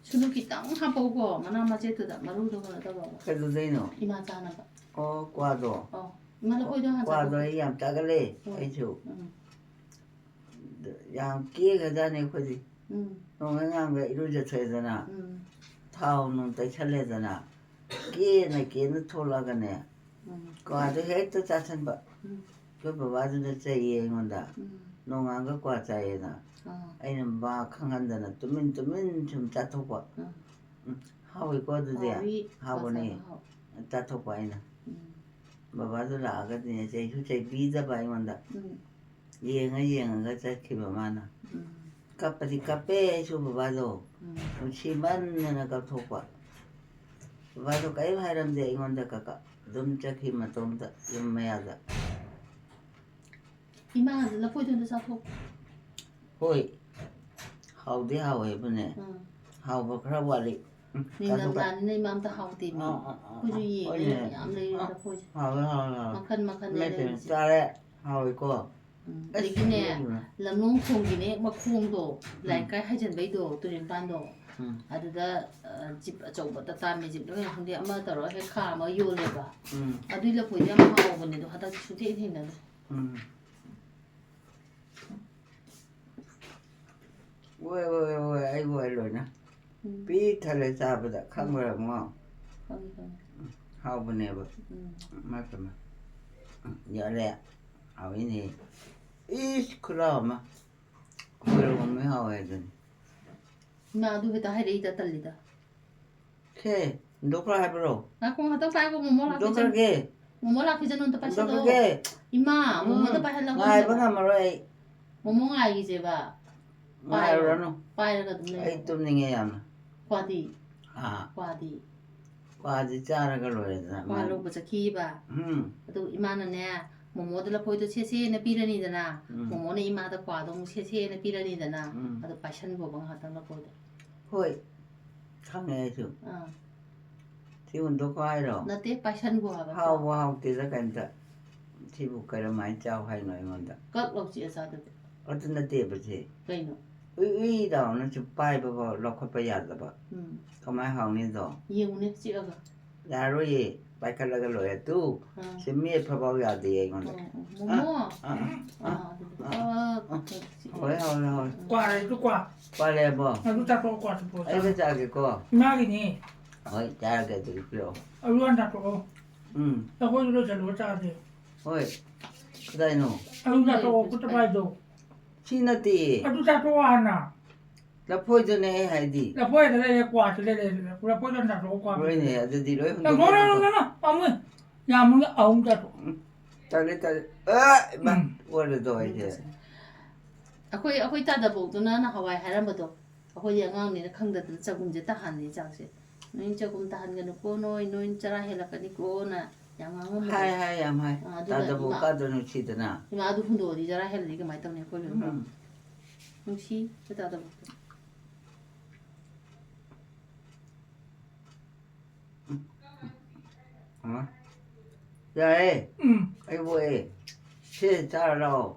ꯁꯨꯅꯨ ꯈꯤꯇꯪ ꯍꯥꯞꯄꯛꯎꯀꯣ, ꯃꯅꯥ ꯃꯆꯦꯠꯇꯨꯗ, ꯃꯔꯨꯗꯣ ꯀꯩꯅꯣ ꯇꯧꯔꯒ꯫ ꯀꯩꯗꯧꯗꯣꯏꯅꯣ? ꯏꯃꯥ ꯆꯥꯅꯕ꯫ ꯑꯣ, ꯀ꯭ꯋꯥꯗꯣ? ꯑꯧ꯫ ꯏꯃꯥ, ꯂꯐꯣꯏꯗꯣ ꯍꯥꯟꯅ ꯀ꯭ꯋꯥꯗꯣ ꯆꯥꯊꯣꯛꯄꯤꯔꯣ꯫ ꯑꯩ ꯌꯥꯝ ꯆꯥꯒꯜꯂꯦ, ꯍꯣꯏ꯫ ꯑꯩꯁꯨ꯫ ꯎꯝ꯫ ꯌꯥꯝ ꯀꯦꯈ꯭ꯔꯖꯥꯠꯅꯤ ꯑꯩꯈꯣꯏꯗꯤ꯫ ꯎꯝ꯫ ꯅꯣꯡꯃꯩ ꯉꯥꯡꯕ ꯏꯔꯨꯖꯊꯣꯛꯑꯦꯗꯅ, ꯎꯝ꯫ ꯊꯥꯎ ꯅꯨꯡ ꯇꯩꯁꯜꯂꯦꯗꯅ, ꯀꯦꯅ ꯀꯦꯅ ꯊꯣꯛꯂꯛꯑꯒꯅꯦ, ꯎꯝ꯫ ꯀ꯭ꯋꯥꯗꯣ ꯍꯦꯛꯇ ꯆꯥꯁꯟꯕ꯫ ꯎꯝ꯫ ꯑꯩꯈꯣꯏ ꯕꯕꯥꯗꯨꯅ ꯆꯩꯌꯦ ꯑꯩꯉꯣꯟꯗ, ꯎꯝ꯫ "ꯅꯣꯡꯉꯥꯟꯒ ꯀ꯭ꯋꯥ ꯆꯥꯏꯌꯦꯅ"꯫ ꯑꯥ꯫ ꯑꯩꯅ ꯃꯥ ꯈꯪꯍꯟꯗꯅ ꯇꯨꯃꯤꯟ ꯇꯨꯃꯤꯟ ꯁꯨꯝ ꯆꯥꯊꯣꯛꯄ꯫ ꯎꯝ꯫ ꯎꯝ, ꯍꯥꯎꯏꯀꯣ ꯑꯗꯨꯗꯤ? ꯍꯥꯎꯏ, ꯍꯥꯎꯕꯅꯦ꯫ ꯃꯁꯥꯅ ꯍꯥꯎ-꯫ ꯆꯥꯊꯣꯛꯄ ꯑꯩꯅ꯫ ꯎꯝ꯫ ꯕꯕꯥꯗꯣ ꯂꯥꯛꯑꯒꯗꯤꯅꯦ ꯆꯩꯁꯨ ꯆꯩꯕꯤꯗꯕ ꯑꯩꯉꯣꯟꯗ꯫ ꯎꯝ꯫ ꯌꯦꯡꯉ ꯌꯦꯡꯉꯒ ꯆꯠꯈꯤꯕ ꯃꯥꯅ꯫ ꯎꯝ꯫ ꯀꯞꯄꯗꯤ ꯀꯞꯄꯦ ꯑꯩꯁꯨ ꯕꯕꯥꯗꯣ꯫ ꯎꯝ꯫ ꯅꯨꯡꯁꯤꯃꯟꯗꯅ ꯀꯞꯊꯣꯛꯄ꯫ ꯕꯕꯥꯗꯣ ꯀꯔꯤꯝ ꯍꯥꯏꯔꯝꯗꯦ ꯑꯩꯉꯣꯟꯗ ꯀꯀꯥ꯫ ꯑꯗꯨꯝ ꯆꯠꯈꯤ ꯃꯇꯣꯝꯇ ꯌꯨꯝ ꯃꯌꯥꯗ꯫ ꯏꯃꯥ, ꯂꯐꯣꯏꯗꯣ ꯑꯝꯇ ꯆꯥꯊꯣꯛ꯫ ꯍꯣꯏ꯫ ꯍꯥꯎꯗꯤ ꯍꯥꯎꯋꯦꯕꯨꯅꯦ꯫ ꯎꯝ꯫ ꯍꯥꯎꯕ ꯈꯔ ꯋꯥꯠꯂꯤ꯫ ꯎꯝ, ꯆꯥꯊꯣꯛꯀ-꯫ ꯅꯤꯡꯊꯝꯊꯥꯅꯤꯅ ꯏꯃꯥ ꯑꯝꯇ ꯍꯥꯎꯇꯦꯃꯤ꯫ ꯑꯥ, ꯑꯥ, ꯑꯥ, ꯑꯩꯈꯣꯏꯁꯨ ꯑꯥ, ꯌꯦꯡꯉꯦ ꯍꯣꯏꯅꯦ꯫ ꯌꯥꯝ ꯂꯩꯔꯦ ꯑꯥ, ꯂꯐꯣꯏꯁꯦ꯫ ꯍꯥꯎꯋꯦ, ꯍꯥꯎꯋꯦ, ꯍꯥꯎꯋꯦ꯫ ꯃꯈꯟ ꯃꯈꯟꯅꯦ ꯏꯃꯥꯏ ꯄꯦꯝꯃ, ꯂꯩꯔꯤꯁꯦ꯫ ꯆꯥꯔꯦ꯫ ꯍꯥꯎꯋꯦꯀꯣ꯫ ꯎꯝ, ꯑꯁ, ꯑꯗꯒꯤꯅꯦ, ꯎꯝ꯫ ꯂꯝꯂꯣꯡ ꯈꯣꯡꯒꯤꯅꯦ ꯃꯈꯣꯡꯗꯣ, ꯎꯝ꯫ ꯂꯥꯏꯀꯥꯏ ꯍꯥꯏꯖꯟꯕꯩꯗꯣ, ꯇꯨꯔꯦꯟ ꯃꯄꯥꯟꯗꯣ, ꯎꯝ꯫ ꯑꯗꯨꯗ, ꯑ, ꯖꯤꯞ ꯑꯆꯧꯕ ꯇꯥꯇꯥ ꯃꯦꯖꯤꯛꯂ ꯀꯩꯅꯣ ꯈꯪꯗꯦ, ꯑꯃ ꯇꯧꯔꯒ ꯍꯦꯛ ꯈꯥꯝꯃꯒ ꯌꯣꯜꯂꯦꯕ꯫ ꯎꯝ꯫ ꯑꯗꯨꯏ ꯂꯐꯣꯏꯗꯣ ꯌꯥꯝ ꯍꯥꯎꯕꯅꯦ, ꯑꯗꯣ ꯍꯟꯗꯛꯇꯤ ꯁꯨꯡꯊꯦꯡ ꯊꯦꯡꯅꯗ꯭ꯔꯦ꯫ ꯎꯝ꯫ ꯑꯣꯏ, ꯑꯣꯏ, ꯑꯣꯏ, ꯑꯩ ꯑꯣꯏ ꯂꯣꯏꯅ꯫ ꯎꯝ꯫ ꯄꯤꯛ ꯊꯜꯂꯦ ꯆꯥꯕꯗ, ꯎꯝ꯫ ꯈꯪꯕ꯭ꯔꯥ ꯏꯕꯨꯡꯉꯣ? ꯈꯪꯉꯤ, ꯈꯪꯉꯤ꯫ ꯍꯥꯎꯕꯅꯦꯕ꯫ ꯎꯝ꯫ ꯏꯃꯥꯏ ꯄꯦꯝꯃ꯫ ꯌꯥꯔꯦ꯫ ꯍꯥꯎꯏꯅꯦ꯫ ꯏꯁ, ꯈꯨꯠꯂꯥꯎ ꯑꯃ꯫ ꯈꯣꯏꯔꯣꯝꯃꯤ ꯍꯥꯎꯋꯦ ꯑꯗꯨꯅꯤ꯫ ꯏꯃꯥ, ꯑꯗꯨ ꯍꯦꯛꯇ ꯍꯥꯏꯔꯛꯏꯗ, ꯇꯜꯂꯤꯗ꯫ ꯁꯦ, ꯍꯨꯟꯗꯣꯛꯈ꯭ꯔꯣ ꯍꯥꯏꯕ꯭ꯔꯣ? ꯉꯥꯏꯈꯣ, ꯉꯥꯛꯇꯪ ꯄꯥꯏꯈꯣ, ꯃꯣꯃꯣ ꯂꯥꯛꯈꯤꯁꯅꯨ꯫ ꯍꯨꯟꯗꯣꯛꯈ꯭ꯔꯒꯦ꯫ ꯃꯣꯃꯣ ꯂꯥꯛꯈꯤꯁꯅꯨ, ꯑꯝꯇ ꯄꯥꯏꯁꯜꯂꯣ꯫ ꯍꯨꯟꯗꯣꯛꯈ꯭ꯔꯒꯦ꯫ ꯏꯃꯥ, ꯃꯣꯃꯣꯗ ꯎꯝ, ꯄꯥꯏꯍꯜꯂꯒ ꯉꯥꯏꯕ ꯍꯨꯟꯗꯣꯛꯈꯣ꯫ ꯉꯝꯃꯔꯣꯏ ꯑꯩ꯫ ꯃꯣꯃꯣ ꯉꯥꯏꯈꯤꯁꯦꯕ꯫ ꯄꯥꯏꯌꯣ꯫ ꯉꯥꯏꯔꯨꯔꯅꯨ꯫ ꯄꯥꯏꯔꯒ ꯑꯗꯨꯝ ꯂꯩꯌꯣ꯫ ꯑꯩ ꯇꯨꯝꯅꯤꯡꯉꯦ ꯌꯥꯝꯅ꯫ ꯀ꯭ꯋꯥꯗꯤ? ꯑꯥ꯫ ꯀ꯭ꯋꯥꯗꯤ? ꯀ꯭ꯋꯥꯁꯤ ꯆꯥꯔꯒ ꯂꯣꯏꯔꯦꯗꯅ꯫ ꯀ꯭ꯋꯥ ꯂꯧꯕ ꯆꯠꯈꯤꯕ꯫ ꯎꯝ꯫ ꯑꯗꯨ ꯏꯃꯥꯅꯅꯦ, ꯃꯣꯃꯣꯗ ꯂꯐꯣꯏꯗꯣ ꯁꯦꯠꯁꯦꯅ ꯄꯤꯔꯅꯤꯗꯅ, ꯎꯝ꯫ ꯃꯣꯃꯣꯅ ꯏꯃꯥꯗ ꯀ꯭ꯋꯥꯗꯣ ꯑꯃꯨꯛ ꯁꯦꯠꯁꯦꯅ ꯄꯤꯔꯅꯤꯗꯅ, ꯎꯝ꯫ ꯑꯗꯨ ꯄꯥꯏꯁꯟꯕꯣꯕ ꯉꯥꯏꯍꯥꯛꯇꯪ ꯂꯐꯣꯏꯗꯣ꯫ ꯍꯣꯏ, ꯈꯪꯉꯦ ꯑꯩꯁꯨ꯫ ꯑꯥ꯫ ꯁꯤ ꯍꯨꯟꯗꯣꯛꯈꯣ ꯍꯥꯏꯔꯣ? ꯅꯠꯇꯦ, ꯄꯥꯏꯁꯟꯕꯣ ꯍꯥꯏꯕ꯫ ꯍꯥꯎꯕ ꯍꯥꯎꯇꯦꯗ ꯀꯩꯝꯇ꯫ ꯁꯤꯕꯨ ꯀꯔꯝꯍꯥꯏꯅ ꯆꯥꯎ ꯍꯥꯏꯅꯣ ꯑꯩꯉꯣꯟꯗ? ꯀꯛ ꯂꯧ ꯆꯤꯛꯑ ꯆꯥꯗꯣꯏꯕ꯫ ꯑꯗꯨ ꯅꯠꯇꯦꯕ ꯁꯤ꯫ ꯀꯩꯅꯣ? ꯎꯏ ꯎꯏ ꯂꯥꯎꯅ ꯁꯨꯝ ꯄꯥꯏꯕꯐꯥꯎ ꯂꯧꯈꯠꯄ ꯌꯥꯗꯕ꯫ ꯎꯝ꯫ ꯀꯃꯥꯏꯅ ꯍꯥꯎꯅꯤꯗꯣ? ꯌꯦꯡꯉꯨꯅꯦ ꯆꯤꯛꯑꯒ꯫ ꯌꯥꯔꯣꯏꯌꯦ, ꯄꯥꯏꯈꯠꯂꯒ ꯂꯣꯏꯔꯦ꯫ ꯇꯨ, ꯑꯥ꯫ ꯁꯤ ꯃꯦꯠ ꯐꯕꯥꯎ ꯌꯥꯗꯦ ꯑꯩꯉꯣꯟꯗ꯫ ꯑꯣ, ꯑꯣ, ꯃꯣꯃꯣ꯫ ꯑꯥ, ꯑꯥ, ꯑꯥ, ꯑꯗꯨꯗꯤ ꯑꯥ, ꯀꯛ꯫ ꯍꯣꯏ, ꯍꯣꯏ, ꯍꯣꯏ꯫ ꯀ꯭ꯋꯥ ꯂꯩꯔꯁꯨ ꯀ꯭ꯋꯥ꯫ ꯄꯥꯜꯂꯦꯕꯣ? ꯑꯗꯨ ꯆꯥꯊꯣꯛꯑꯣ, ꯀ꯭ꯋꯥ ꯆꯥꯊꯣꯛꯑꯣ꯫ ꯑꯩꯒ ꯆꯥꯒꯦꯀꯣ꯫ ꯏꯃꯥꯒꯤꯅꯤ꯫ ꯍꯣꯏ, ꯆꯥꯔꯒꯦ ꯑꯗꯨꯗꯤ ꯄꯤꯔꯛꯑꯣ꯫ ꯑꯗꯨ ꯍꯥꯟꯅ ꯆꯥꯊꯣꯛꯑꯣ꯫ ꯎꯝ, ꯑꯩꯈꯣꯏꯁꯨ ꯂꯣꯏꯁꯜꯂꯒ ꯆꯥꯁꯦ꯫ ꯍꯣꯏ꯫ ꯀꯗꯥꯏꯅꯣ? ꯑꯗꯨ ꯆꯥꯊꯣꯛꯑꯣ, ꯈꯨꯠꯇ ꯄꯥꯏꯗꯣ꯫ ꯁꯤ ꯅꯠꯇꯦ꯫ ꯑꯗꯨ ꯆꯥꯊꯣꯛꯑꯣ ꯍꯥꯟꯅ꯫ ꯂꯐꯣꯏꯗꯨꯅꯦ ꯑꯩ ꯍꯥꯏꯗꯤ꯫ ꯂꯐꯣꯏꯗ ꯂꯩꯔꯦ, ꯀ꯭ꯋꯥꯁꯨ ꯂꯩꯔꯦ꯫ ꯂꯐꯣꯏꯗꯣ ꯍꯥꯟꯅ ꯆꯥꯊꯣꯛꯑꯣ, ꯀ꯭ꯋꯥ꯫ ꯍꯣꯏꯅꯦ, ꯑꯗꯨꯗꯤ ꯂꯣꯏ ꯆꯥꯊꯣꯛꯑꯣ, ꯅꯪ, ꯍꯨꯟꯗꯣꯛꯑꯣ꯫ ꯅꯪ, ꯅꯪ, ꯄꯥꯝꯃꯨꯏ꯫ ꯌꯥꯝꯃꯒ ꯑꯍꯨꯝ ꯆꯥꯊꯣꯛꯑꯣ꯫ ꯎꯝ꯫ ꯇꯜꯂꯦ, ꯇꯜꯂꯦ꯫ ꯑ, ꯏꯃꯥ, ꯎꯝ꯫ ꯑꯣꯜꯂꯦꯗꯣ ꯑꯩꯁꯦ꯫ ꯑꯩꯈꯣꯏ, ꯑꯩꯈꯣꯏ ꯇꯥꯗꯕꯣꯛꯇꯨꯅ ꯅꯍꯥꯟꯋꯥꯏ ꯍꯥꯏꯔꯝꯕꯗꯣ, ꯑꯩꯈꯣꯏꯗꯤ ꯑꯉꯥꯡꯅꯤꯅ ꯈꯪꯗꯗꯅ ꯆꯒꯨꯝꯁꯦ ꯇꯥꯍꯟꯂꯤ ꯆꯥꯛꯁꯦ꯫ "ꯅꯣꯏ ꯆꯒꯨꯝ ꯇꯥꯍꯟꯒꯅꯨꯀꯣ, ꯅꯣꯏ, ꯅꯣꯏ ꯆꯔꯥ ꯍꯦꯜꯂꯛꯀꯅꯤꯀꯣꯅ" ꯌꯥꯝ ꯉꯥꯡꯉꯝꯕꯗꯣ꯫ ꯍꯥꯏ, ꯍꯥꯏ, ꯌꯥꯝ ꯍꯥꯏ꯫ ꯑꯥ, ꯑꯗꯨꯒ ꯇꯥꯗꯕꯣꯛ ꯏꯃꯥ-, ꯀꯥꯗꯣ ꯅꯨꯡꯁꯤꯗꯅ꯫ ꯏꯃꯥ ꯑꯗꯨ ꯍꯨꯟꯗꯣꯛꯑꯗꯤ ꯆꯔꯥ ꯍꯦꯜꯂꯗꯤ ꯀꯃꯥꯏꯅ ꯇꯧꯅꯤ ꯑꯩꯈꯣꯏ ꯂꯣꯏꯅꯃꯛ? ꯎꯝ꯫ ꯅꯨꯡꯁꯤ ꯑꯩꯈꯣꯏ ꯇꯥꯗꯕꯣꯛꯇꯣ꯫ ꯑ? ꯌꯥꯔꯦ꯫ ꯎꯝ꯫ ꯑꯩ ꯑꯣꯛꯑꯦ꯫ ꯁꯤ ꯆꯥꯔ ꯂꯥꯛꯑꯣ꯫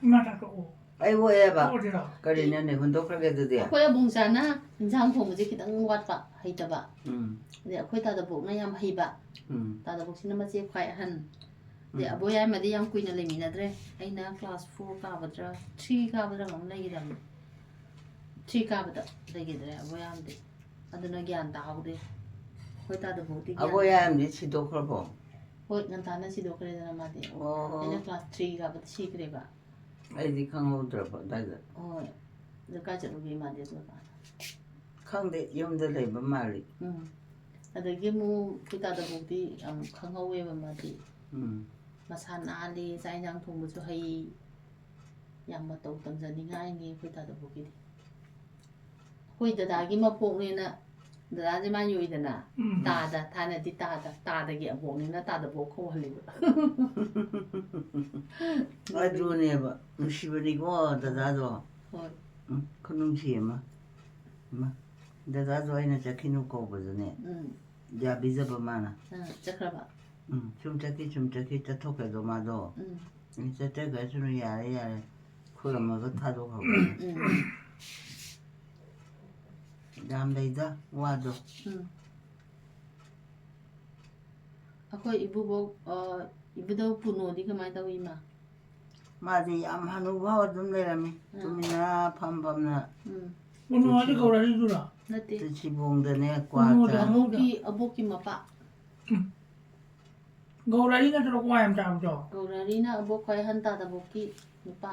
ꯏꯃꯥ ꯆꯥꯊꯣꯛꯑꯣ꯫ ꯑꯩ ꯑꯣꯛꯑꯦꯕ꯫ ꯇꯣꯛꯑꯁꯤꯔꯣ? ꯀꯔꯤꯅꯣꯅꯦ, ꯍꯨꯟꯗꯣꯛꯈ꯭ꯔꯒꯦ ꯑꯗꯨꯗꯤ꯫ ꯑꯩꯈꯣꯏ ꯑꯕꯨꯡꯆꯥꯅ ꯏꯟꯁꯥꯡ ꯊꯣꯡꯕꯁꯦ ꯈꯤꯇꯪ ꯋꯥꯠꯄ, ꯍꯩꯇꯕ꯫ ꯎꯝ꯫ ꯑꯗꯩ ꯑꯩꯈꯣꯏ ꯇꯥꯗꯕꯣꯛꯅ ꯌꯥꯝ ꯍꯩꯕ꯫ ꯎꯝ꯫ ꯇꯥꯗꯕꯣꯛꯁꯤꯅ ꯃꯆꯦ ꯈ꯭ꯋꯥꯏ ꯑꯍꯟ꯫ ꯑꯗꯩ ꯎꯝ꯫ ꯑꯕꯣꯏ ꯌꯥꯏꯃꯗꯤ ꯌꯥꯝ ꯀꯨꯏꯅ ꯂꯩꯃꯤꯟꯅꯗ꯭ꯔꯦ꯫ ꯑꯩꯅ class four ꯀꯥꯕꯗ꯭ꯔꯥ, three ꯀꯥꯕꯗ꯭ꯔꯥ ꯀꯩꯅꯣꯝ ꯂꯩꯈꯤꯗꯕꯅꯤ꯫ Three ꯀꯥꯕꯗ ꯂꯩꯈꯤꯗ꯭ꯔꯦ ꯑꯕꯣꯏ ꯌꯥꯝꯗꯤ꯫ ꯑꯗꯨꯅ ꯒ꯭ꯌꯥꯟ ꯇꯥꯍꯧꯗꯦ꯫ ꯑꯩꯈꯣꯏ ꯇꯥꯗꯕꯣꯛꯇꯤ ꯒ꯭ꯌꯥꯟ ꯑꯕꯣꯏ ꯇꯥꯍꯧꯗꯦ꯫ ꯌꯥꯝꯗꯤ ꯁꯤꯗꯣꯛꯈ꯭ꯔꯕꯣ? ꯍꯣꯏ, ꯉꯟꯇꯥꯅ ꯁꯤꯗꯣꯛꯈ꯭ꯔꯦꯗꯅ ꯃꯥꯗꯤ꯫ ꯑꯣ꯫ ꯑꯩꯅ class three ꯀꯥꯕꯗ ꯁꯤꯈ꯭ꯔꯦꯕ꯫ ꯑꯩꯗꯤ ꯈꯪꯍꯧꯗ꯭ꯔꯕ ꯑꯗꯥꯏꯗ꯫ ꯍꯣꯏ꯫ ꯑꯗꯨ ꯀꯥꯏ ꯆꯠꯂꯨꯒꯦ ꯃꯥꯗꯤ ꯑꯗꯨ ꯀꯥꯟꯗ? ꯈꯪꯗꯦ, ꯌꯨꯝꯗ ꯂꯩꯕ ꯃꯥꯜꯂꯤ꯫ ꯎꯝ꯫ ꯑꯗꯒꯤ ꯑꯃꯨꯛ ꯑꯩꯈꯣꯏ ꯇꯥꯗꯕꯣꯛꯇꯤ ꯌꯥꯝ ꯈꯪꯍꯧꯋꯦꯕ ꯃꯥꯗꯤ꯫ ꯎꯝ꯫ ꯃꯁꯥ ꯅꯥꯜꯂꯤ, ꯆꯥꯛ ꯏꯟꯁꯥꯡ ꯊꯣꯡꯕꯁꯨ ꯍꯩ꯫ ꯌꯥꯝ ꯃꯇꯧ ꯇꯝꯖꯅꯤꯡꯉꯥꯏꯅꯤ ꯑꯩꯈꯣꯏ ꯇꯥꯗꯕꯣꯛꯀꯤꯗꯤ꯫ ꯑꯩꯈꯣꯏ ꯗꯗꯥꯒꯤ ꯃꯄꯣꯛꯅꯦꯅ ꯗꯗꯥꯁꯦ ꯃꯥ ꯌꯣꯛꯏꯗꯅ, ꯎꯝ꯫ ꯇꯥꯗ, ꯊꯥꯏꯅꯗꯤ ꯇꯥꯗ, ꯇꯥꯗꯒꯤ ꯑꯕꯣꯛꯅꯤꯅ ꯇꯥꯗꯕꯣꯛ ꯀꯧꯍꯜꯂꯤꯕ꯫ ꯑꯗꯨꯅꯦꯕ, ꯅꯨꯡꯁꯤꯕꯅꯤꯀꯣ ꯗꯗꯥꯗꯣ꯫ ꯍꯣꯏ꯫ ꯎꯝ, ꯈꯨꯅꯨꯡꯁꯤ ꯑꯃ꯫ ꯏꯃꯥ, ꯗꯗꯥꯗꯣ ꯑꯩꯅ ꯆꯠꯈꯤꯅꯨ ꯀꯧꯕꯗꯨꯅꯦ꯫ ꯎꯝ꯫ ꯌꯥꯕꯤꯖꯕ ꯃꯥꯅ꯫ ꯑꯥ, ꯆꯠꯈ꯭ꯔꯕ? ꯎꯝ, ꯁꯨꯝ ꯆꯠꯈꯤ, ꯁꯨꯝ ꯆꯠꯈꯤ, ꯆꯠꯊꯣꯛꯈ꯭ꯔꯦꯗꯣ ꯃꯥꯗꯣ꯫ ꯎꯝ꯫ ꯑꯩ ꯆꯠꯆꯈ꯭ꯔꯁꯅꯨ, ꯌꯥꯔꯦ, ꯌꯥꯔꯦ꯫ ꯈꯨꯔꯝꯃꯒ ꯊꯥꯗꯣꯛꯈ꯭ꯔꯕ꯫ ꯎꯝ꯫ ꯌꯥꯝ ꯂꯩꯗ ꯋꯥꯗꯣ꯫ ꯎꯝ꯫ ꯑꯩꯈꯣꯏ ꯏꯕꯨꯕꯣꯛ, ꯑ, ꯏꯕꯨꯙꯧ ꯄꯨꯅꯣꯗꯤ ꯀꯃꯥꯏꯅ ꯇꯧꯏ, ꯏꯃꯥ? ꯃꯥꯗꯤ ꯌꯥꯝ ꯍꯅꯨꯐꯥꯎ ꯑꯗꯨꯝ ꯂꯩꯔꯝꯃꯤ꯫ ꯑꯥ꯫ ꯇꯨꯃꯤꯟꯅ ꯐꯝ ꯐꯝꯅ ꯎꯝ꯫ ꯄꯨꯅꯣ ꯍꯥꯏꯗꯤ ꯒꯧꯔꯥꯔꯤꯗꯨꯔꯣ? ꯅꯠꯇꯦ꯫ ꯇꯨꯜꯁꯤ ꯕꯣꯡꯗꯅꯦ ꯀ꯭ꯋꯥ ꯄꯨꯅꯣꯗꯤ ꯆꯥ꯫ ꯍꯅꯨꯗ꯫ ꯑꯕꯣꯛꯀꯤ, ꯑꯕꯣꯛꯀꯤ ꯃꯄꯥ꯫ ꯎꯝ꯫ ꯒꯧꯔꯥꯔꯤ ꯅꯠꯇ꯭ꯔꯣ ꯀ꯭ꯋꯥ ꯌꯥꯝ ꯆꯥꯕꯗꯣ? ꯒꯧꯔꯥꯔꯤꯅ ꯑꯕꯣꯛ ꯈ꯭ꯋꯥꯏ ꯑꯍꯟ ꯇꯥꯗꯕꯣꯛꯀꯤ ꯅꯨꯄꯥ꯫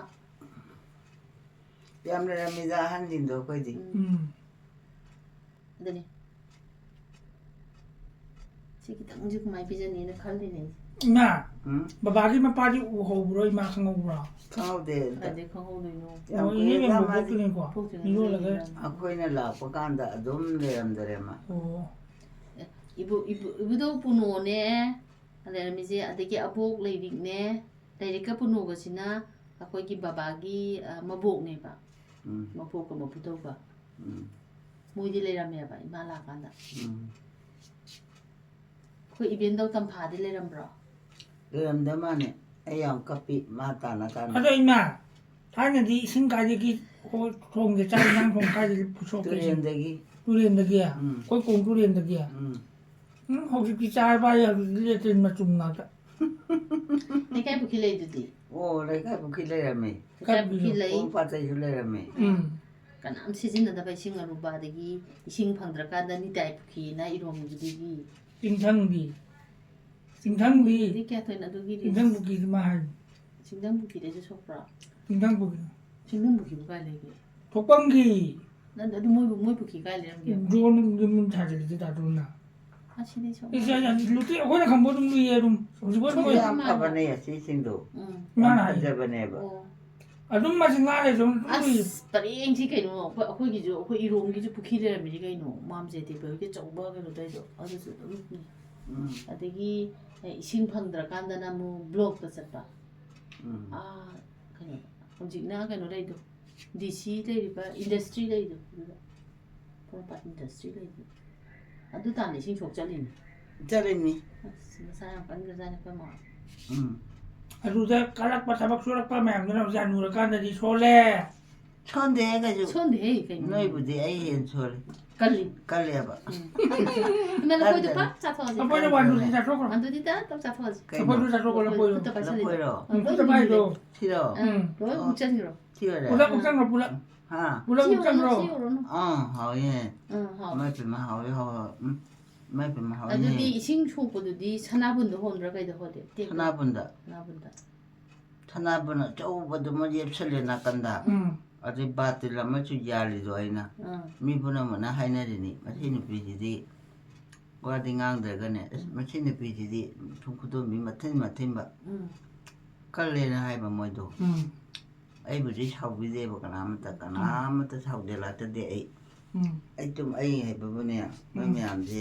ꯌꯥꯝ ꯂꯩꯔꯝꯃꯤꯗ ꯑꯍꯟꯁꯤꯡꯗꯣ ꯑꯩꯈꯣꯏꯗꯤ꯫ ꯎꯝ꯫ ꯎꯝ꯫ ꯑꯗꯨꯅꯤ꯫ ꯁꯤ ꯈꯤꯇꯪꯁꯦ ꯀꯃꯥꯏꯅ ꯄꯤꯖꯅꯤꯅ ꯈꯜꯂꯤꯅꯦ ꯑꯩꯁꯦ꯫ ꯏꯃꯥ, ꯎꯝ? ꯕꯕꯥꯒꯤ ꯃꯄꯥꯗꯤ ꯎꯍꯧꯕ꯭ꯔꯣ? ꯏꯃꯥ ꯈꯪꯍꯧꯕ꯭ꯔꯣ? ꯈꯪꯍꯧꯗꯦ ꯑꯝꯇ꯫ ꯀꯗꯥꯏꯗꯩ ꯈꯪꯍꯧꯗꯣꯏꯅꯣ? ꯌꯥꯝ ꯑꯣ, ꯏꯅꯦ ꯀꯨꯏꯔꯦꯗ ꯃꯦꯝꯕ ꯃꯥꯗꯤ꯫ ꯄꯣꯛꯇ꯭ꯔꯤꯉꯩꯀꯣ? ꯄꯣꯛꯇ꯭ꯔꯤꯉꯩꯗ ꯃꯤꯔꯣꯜꯂꯒ꯫ ꯂꯩꯔꯝꯃꯦ꯫ ꯑꯩꯈꯣꯏꯅ ꯂꯥꯛꯄ ꯀꯥꯟꯗ ꯑꯗꯨꯝ ꯂꯩꯔꯝꯗꯔꯦ ꯃꯥ꯫ ꯑꯣ꯫ ꯑꯦ, ꯏꯕꯨ-, ꯏꯕꯨ-, ꯏꯕꯨꯙꯧ ꯄꯨꯅꯣꯅꯦ ꯂꯩꯔꯝꯃꯤꯁꯦ, ꯑꯗꯒꯤ ꯑꯕꯣꯛ ꯂꯩꯔꯤꯛꯅꯦ, ꯂꯩꯔꯤꯛꯀ ꯄꯨꯅꯣꯒꯁꯤꯅ ꯑꯩꯈꯣꯏꯒꯤ ꯕꯕꯥꯒꯤ, ꯑ, ꯃꯕꯣꯛꯅꯦꯕ꯫ ꯎꯝ꯫ ꯃꯕꯣꯛꯀ ꯃꯄꯨꯗꯧꯕ꯫ ꯎꯝ꯫ ꯃꯣꯏꯗꯤ ꯂꯩꯔꯝꯃꯦꯕ ꯏꯃꯥ ꯂꯥꯛꯀꯥꯟꯗ꯫ ꯎꯝ꯫ ꯑꯩꯈꯣꯏ ꯏꯕꯦꯟꯗꯧ ꯇꯝꯐꯥꯗꯤ ꯂꯩꯔꯝꯕ꯭ꯔꯣ? ꯂꯩꯔꯝꯗ ꯃꯥꯅꯦ꯫ ꯑꯩ ꯌꯥꯝ ꯀꯞꯄꯤ ꯃꯥ ꯇꯥꯅ ꯇꯥꯅ꯫ ꯑꯗꯣ ꯏꯃꯥ, ꯊꯥꯏꯅꯗꯤ ꯏꯁꯤꯡ ꯀꯥꯏꯗꯒꯤ ꯍꯣ-, ꯊꯣꯡꯒꯦ, ꯆꯥꯛ ꯏꯟꯁꯥꯡ ꯊꯣꯡ ꯀꯥꯏꯗꯒꯤ ꯄꯨꯊꯣꯛꯀꯦ ꯏꯁꯤꯡ? ꯇꯨꯔꯦꯟꯗꯒꯤ꯫ ꯇꯨꯔꯦꯟꯗꯒꯤ? ꯎꯝ꯫ ꯑꯩꯈꯣꯏ ꯀꯣꯡ ꯇꯨꯔꯦꯟꯗꯒꯤ? ꯎꯝ꯫ ꯎꯝ, ꯍꯧꯖꯤꯛꯇꯤ ꯆꯥꯏ ꯄꯥꯏ ꯍꯧꯖꯤꯛꯇꯤ ꯂꯦꯇ꯭ꯔꯤꯟ ꯃꯆꯨꯝ ꯉꯥꯛꯇ꯫ ꯂꯩꯀꯥꯏ ꯄꯨꯈ꯭ꯔꯤ ꯂꯩꯗꯨꯗꯤ? ꯑꯣ, ꯂꯩꯀꯥꯏ ꯄꯨꯈ꯭ꯔꯤ ꯂꯩꯔꯝꯃꯦ꯫ ꯂꯩꯀꯥꯏ ꯄꯨꯈ꯭ꯔꯤ ꯂꯩ꯫ ꯈꯣꯡ ꯄꯥꯠꯇꯩꯁꯨ ꯂꯩꯔꯝꯃꯦ꯫ ꯎꯝ꯫ ꯀꯅꯥꯝ ꯁꯤꯖꯤꯟꯅꯗꯕ ꯏꯁꯤꯡ ꯑꯔꯨꯕ, ꯑꯗꯒꯤ ꯏꯁꯤꯡ ꯐꯪꯗ꯭ꯔꯀꯥꯟꯗ ꯅꯤꯇꯥꯏ ꯄꯨꯈ꯭ꯔꯤꯅ ꯏꯔꯣꯝꯒꯤꯗꯨꯗꯤ꯫ ꯆꯤꯡꯊꯪꯗꯤ? ꯆꯤꯡꯊꯪꯗꯤ? ꯆꯤꯡꯊꯪꯗꯤ ꯀꯌꯥ ꯊꯣꯏꯅ ꯑꯗꯨꯒꯤꯗꯤ? ꯆꯤꯡꯊꯪ ꯄꯨꯈ꯭ꯔꯤꯗꯤ ꯃꯥ ꯍꯥꯏ꯫ ꯆꯤꯡꯊꯪ ꯄꯨꯈ꯭ꯔꯤꯗꯩꯁꯨ ꯁꯣꯛꯄ꯭ꯔꯣ? ꯆꯤꯡꯊꯪ ꯄꯨꯈ꯭ꯔꯤ꯫ ꯆꯤꯡꯊꯪ ꯄꯨꯈ꯭ꯔꯤꯕꯨ ꯀꯥꯏ ꯂꯩꯒꯦ? ꯊꯣꯛꯄꯝꯒꯤ꯫ ꯅꯪ ꯑꯗꯨ ꯃꯣꯏꯕꯨ, ꯃꯣꯏ ꯄꯨꯈ꯭ꯔꯤ ꯀꯥꯏ ꯂꯩꯔꯝꯒꯦ? ꯖꯣꯟ ꯌꯨꯝ ꯁꯥꯖꯤꯜꯂꯤꯗꯤ ꯇꯥꯗꯨꯅ꯫ ꯑꯁꯤꯗꯤ ꯁꯣꯛ-, ꯏꯁ, ꯑꯩ, ꯑꯩ, ꯂꯨꯇꯤ-, ꯑꯩꯈꯣꯏꯅ ꯈꯪꯕ ꯑꯗꯨꯝ ꯂꯨꯏꯌꯦ ꯑꯗꯨꯝ꯫ ꯍꯧꯖꯤꯛ ꯐꯥꯎ ꯑꯩꯈꯣꯏ ꯃꯣꯏ ꯌꯥꯝ ꯐꯕꯅꯦ ꯑꯁꯤꯁꯤꯡꯗꯣ꯫ ꯎꯝ꯫ ꯌꯥꯝ ꯃꯥꯅ ꯍꯥꯏ꯫ ꯐꯖꯕꯅꯦꯕ꯫ ꯑꯣ꯫ ꯑꯗꯨꯝ ꯃꯁꯤ ꯉꯥ ꯂꯩꯔꯁꯨ ꯑꯗꯨꯝ ꯎꯏ꯫ ꯑꯁ, ꯄꯔꯦꯡꯁꯤ ꯀꯩꯅꯣ, ꯑꯩꯈꯣꯏ, ꯑꯩꯈꯣꯏꯒꯤꯁꯨ, ꯑꯩꯈꯣꯏ ꯏꯔꯣꯝꯒꯤꯁꯨ ꯄꯨꯈ꯭ꯔꯤ ꯂꯩꯔꯝꯃꯤꯅꯤ ꯀꯩꯅꯣ, ꯃꯥꯝꯖꯦ ꯇꯦꯕꯜꯒꯤ ꯑꯆꯧꯕ ꯀꯩꯅꯣ ꯇꯧꯔꯤꯗꯣ, ꯑꯗꯨꯁꯨ ꯑꯗꯨꯝ ꯎꯏ꯫ ꯎꯝ꯫ ꯑꯗꯒꯤ, ꯑꯦ, ꯏꯁꯤꯡ ꯐꯪꯗ꯭ꯔꯀꯥꯟꯗꯅ ꯑꯃꯨꯛ ꯕ꯭ꯂꯣꯛꯇ ꯆꯠꯄ꯫ ꯎꯝ꯫ ꯑꯥ, ꯀꯩꯅꯣ, ꯍꯧꯖꯤꯛꯅ ꯀꯩꯅꯣ ꯂꯩꯗꯣ, ꯗꯤ ꯁꯤ ꯂꯩꯔꯤꯕ ꯏꯟꯗꯁꯇ꯭ꯔꯤ ꯂꯩꯗꯣ, ꯑꯗꯨꯗ꯫ ꯄꯣꯔꯣꯝꯄꯥꯠ ꯏꯟꯗꯁꯇ꯭ꯔꯤ ꯂꯩꯕ꯫ ꯑꯗꯨ ꯇꯥꯟꯅ ꯏꯁꯤꯡ ꯁꯣꯛ ꯆꯠꯂꯤꯅꯤ꯫ ꯆꯠꯂꯤꯅꯤ꯫ ꯑꯁ, ꯃꯁꯥ ꯌꯥꯝ ꯀꯟꯈ꯭ꯔꯖꯥꯠꯅꯤ ꯑꯩꯈꯣꯏ ꯃꯥ꯫ ꯎꯝ꯫ ꯑꯗꯨꯗ ꯀꯜꯂꯛꯄ ꯊꯕꯛ ꯁꯨꯔꯛꯄ ꯃꯌꯥꯝꯗꯨꯅ ꯍꯧꯖꯤꯛ ꯍꯅꯨꯔꯀꯥꯟꯗꯗꯤ ꯁꯣꯜꯂꯦ꯫ ꯁꯣꯟꯗꯦꯍꯦ ꯀꯩꯁꯨ꯫ ꯁꯣꯟꯗꯦꯍꯦ ꯀꯩꯅꯣ꯫ ꯅꯣꯏꯕꯨꯗꯤ ꯑꯩ ꯍꯦꯟꯅ ꯁꯣꯜꯂꯤ꯫ ꯀꯜꯂꯤ꯫ ꯀꯜꯂꯦꯕ꯫ ꯎꯝ꯫ ꯏꯃꯥ, ꯂꯐꯣꯏꯗꯣ ꯀꯜꯂꯦ꯫ ꯄꯥꯛ ꯆꯥꯊꯣꯛꯑꯁꯤ꯫ ꯂꯐꯣꯏꯗꯣ ꯋꯥꯟꯗꯨꯗꯤ ꯆꯥꯊꯣꯛꯈ꯭ꯔꯣ꯫ ꯑꯗꯨꯗꯤ ꯇꯞ ꯇꯞ ꯆꯥꯊꯣꯛꯑꯁꯤ꯫ ꯀꯩꯅꯣ? ꯂꯐꯣꯏꯗꯣ ꯆꯥꯊꯣꯛꯈ꯭ꯔꯣ, ꯂꯐꯣꯏꯗꯣ꯫ ꯈꯨꯠꯇ ꯄꯥꯏꯁꯜꯂꯤꯗꯣ꯫ ꯂꯐꯣꯏꯔꯣ? ꯑ, ꯎꯝ, ꯂꯣꯏ ꯈꯨꯠꯇ ꯄꯥꯏꯗꯣ꯫ ꯃꯨꯜꯂꯦ꯫ ꯁꯤꯔꯣ? ꯑ, ꯎꯝ꯫ ꯂꯣꯏ ꯑꯣ꯫ ꯃꯨꯛꯆꯟꯈ꯭ꯔꯣ꯫ ꯁꯤꯔꯣ? ꯍꯥ? ꯄꯨꯂꯞ ꯁꯤ ꯃꯨꯛꯆꯟꯈ꯭ꯔꯣ꯫ ꯌꯧꯔꯣꯅꯨ, ꯁꯤ ꯌꯧꯔꯣꯅꯨ꯫ ꯑꯥ, ꯍꯥꯎꯋꯦ꯫ ꯑꯥ, ꯍꯥꯎꯋꯦ꯫ ꯏꯃꯥꯏ ꯄꯦꯝꯃ, ꯍꯥꯎꯋꯦ, ꯍꯥꯎꯋꯦ꯫ ꯎꯝ, ꯏꯃꯥꯏ ꯄꯦꯝꯃ, ꯍꯥꯎꯋꯦ꯫ ꯑꯗꯨꯗꯤ ꯏꯁꯤꯡ ꯁꯣꯛꯄꯗꯨꯗꯤ ꯁꯅꯥꯕꯨꯟꯗ ꯍꯣꯟꯕ꯭ꯔꯥ ꯀꯩꯗ ꯍꯣꯜꯂꯤ? ꯇꯦꯡꯀꯣꯠ? ꯁꯅꯥꯕꯨꯟꯗ꯫ ꯁꯅꯥꯕꯨꯟꯗ꯫ ꯁꯅꯥꯕꯨꯟ ꯑꯆꯧꯕꯗꯨꯃ ꯌꯦꯞꯁꯜꯂꯦ ꯅꯥꯀꯟꯗ꯫ ꯎꯝ꯫ ꯑꯗꯩ ꯕꯥꯇꯤꯜ ꯑꯃꯁꯨ ꯌꯥꯜꯂꯤꯗꯣ ꯑꯩꯅ꯫ ꯑꯥ꯫ ꯃꯤ ꯄꯨꯝꯅꯃꯛꯅ ꯍꯥꯏꯅꯔꯤꯅꯤ, "ꯃꯁꯤ ꯅꯨꯄꯤꯁꯤꯗꯤ ꯋꯥꯗꯤ ꯉꯥꯡꯗ꯭ꯔꯒꯅꯦ, ꯑꯁ, ꯎꯝ꯫ ꯃꯁꯤ ꯅꯨꯄꯤꯁꯤꯗꯤ ꯊꯨꯝ ꯈꯨꯗꯣꯝꯕꯤ ꯃꯊꯤꯟ ꯃꯊꯤꯟꯕ ꯎꯝ꯫ ꯀꯜꯂꯦꯅ" ꯍꯥꯏꯕ ꯃꯣꯏꯗꯣ꯫ ꯎꯝ꯫ ꯑꯩꯕꯨꯗꯤ ꯁꯥꯎꯕꯤꯗꯦꯕ ꯀꯅꯥꯃꯠꯇ, ꯎꯝ꯫ ꯀꯅꯥꯃꯠꯇ ꯁꯥꯎꯗꯦ ꯂꯥꯛꯇꯗꯦ ꯑꯩ꯫ ꯎꯝ꯫ ꯑꯩ ꯇꯨꯝ-, ꯑꯩ ꯍꯥꯏꯕꯕꯨꯅꯦ, ꯃꯣꯏ ꯎꯝ꯫ ꯃꯌꯥꯝꯁꯦ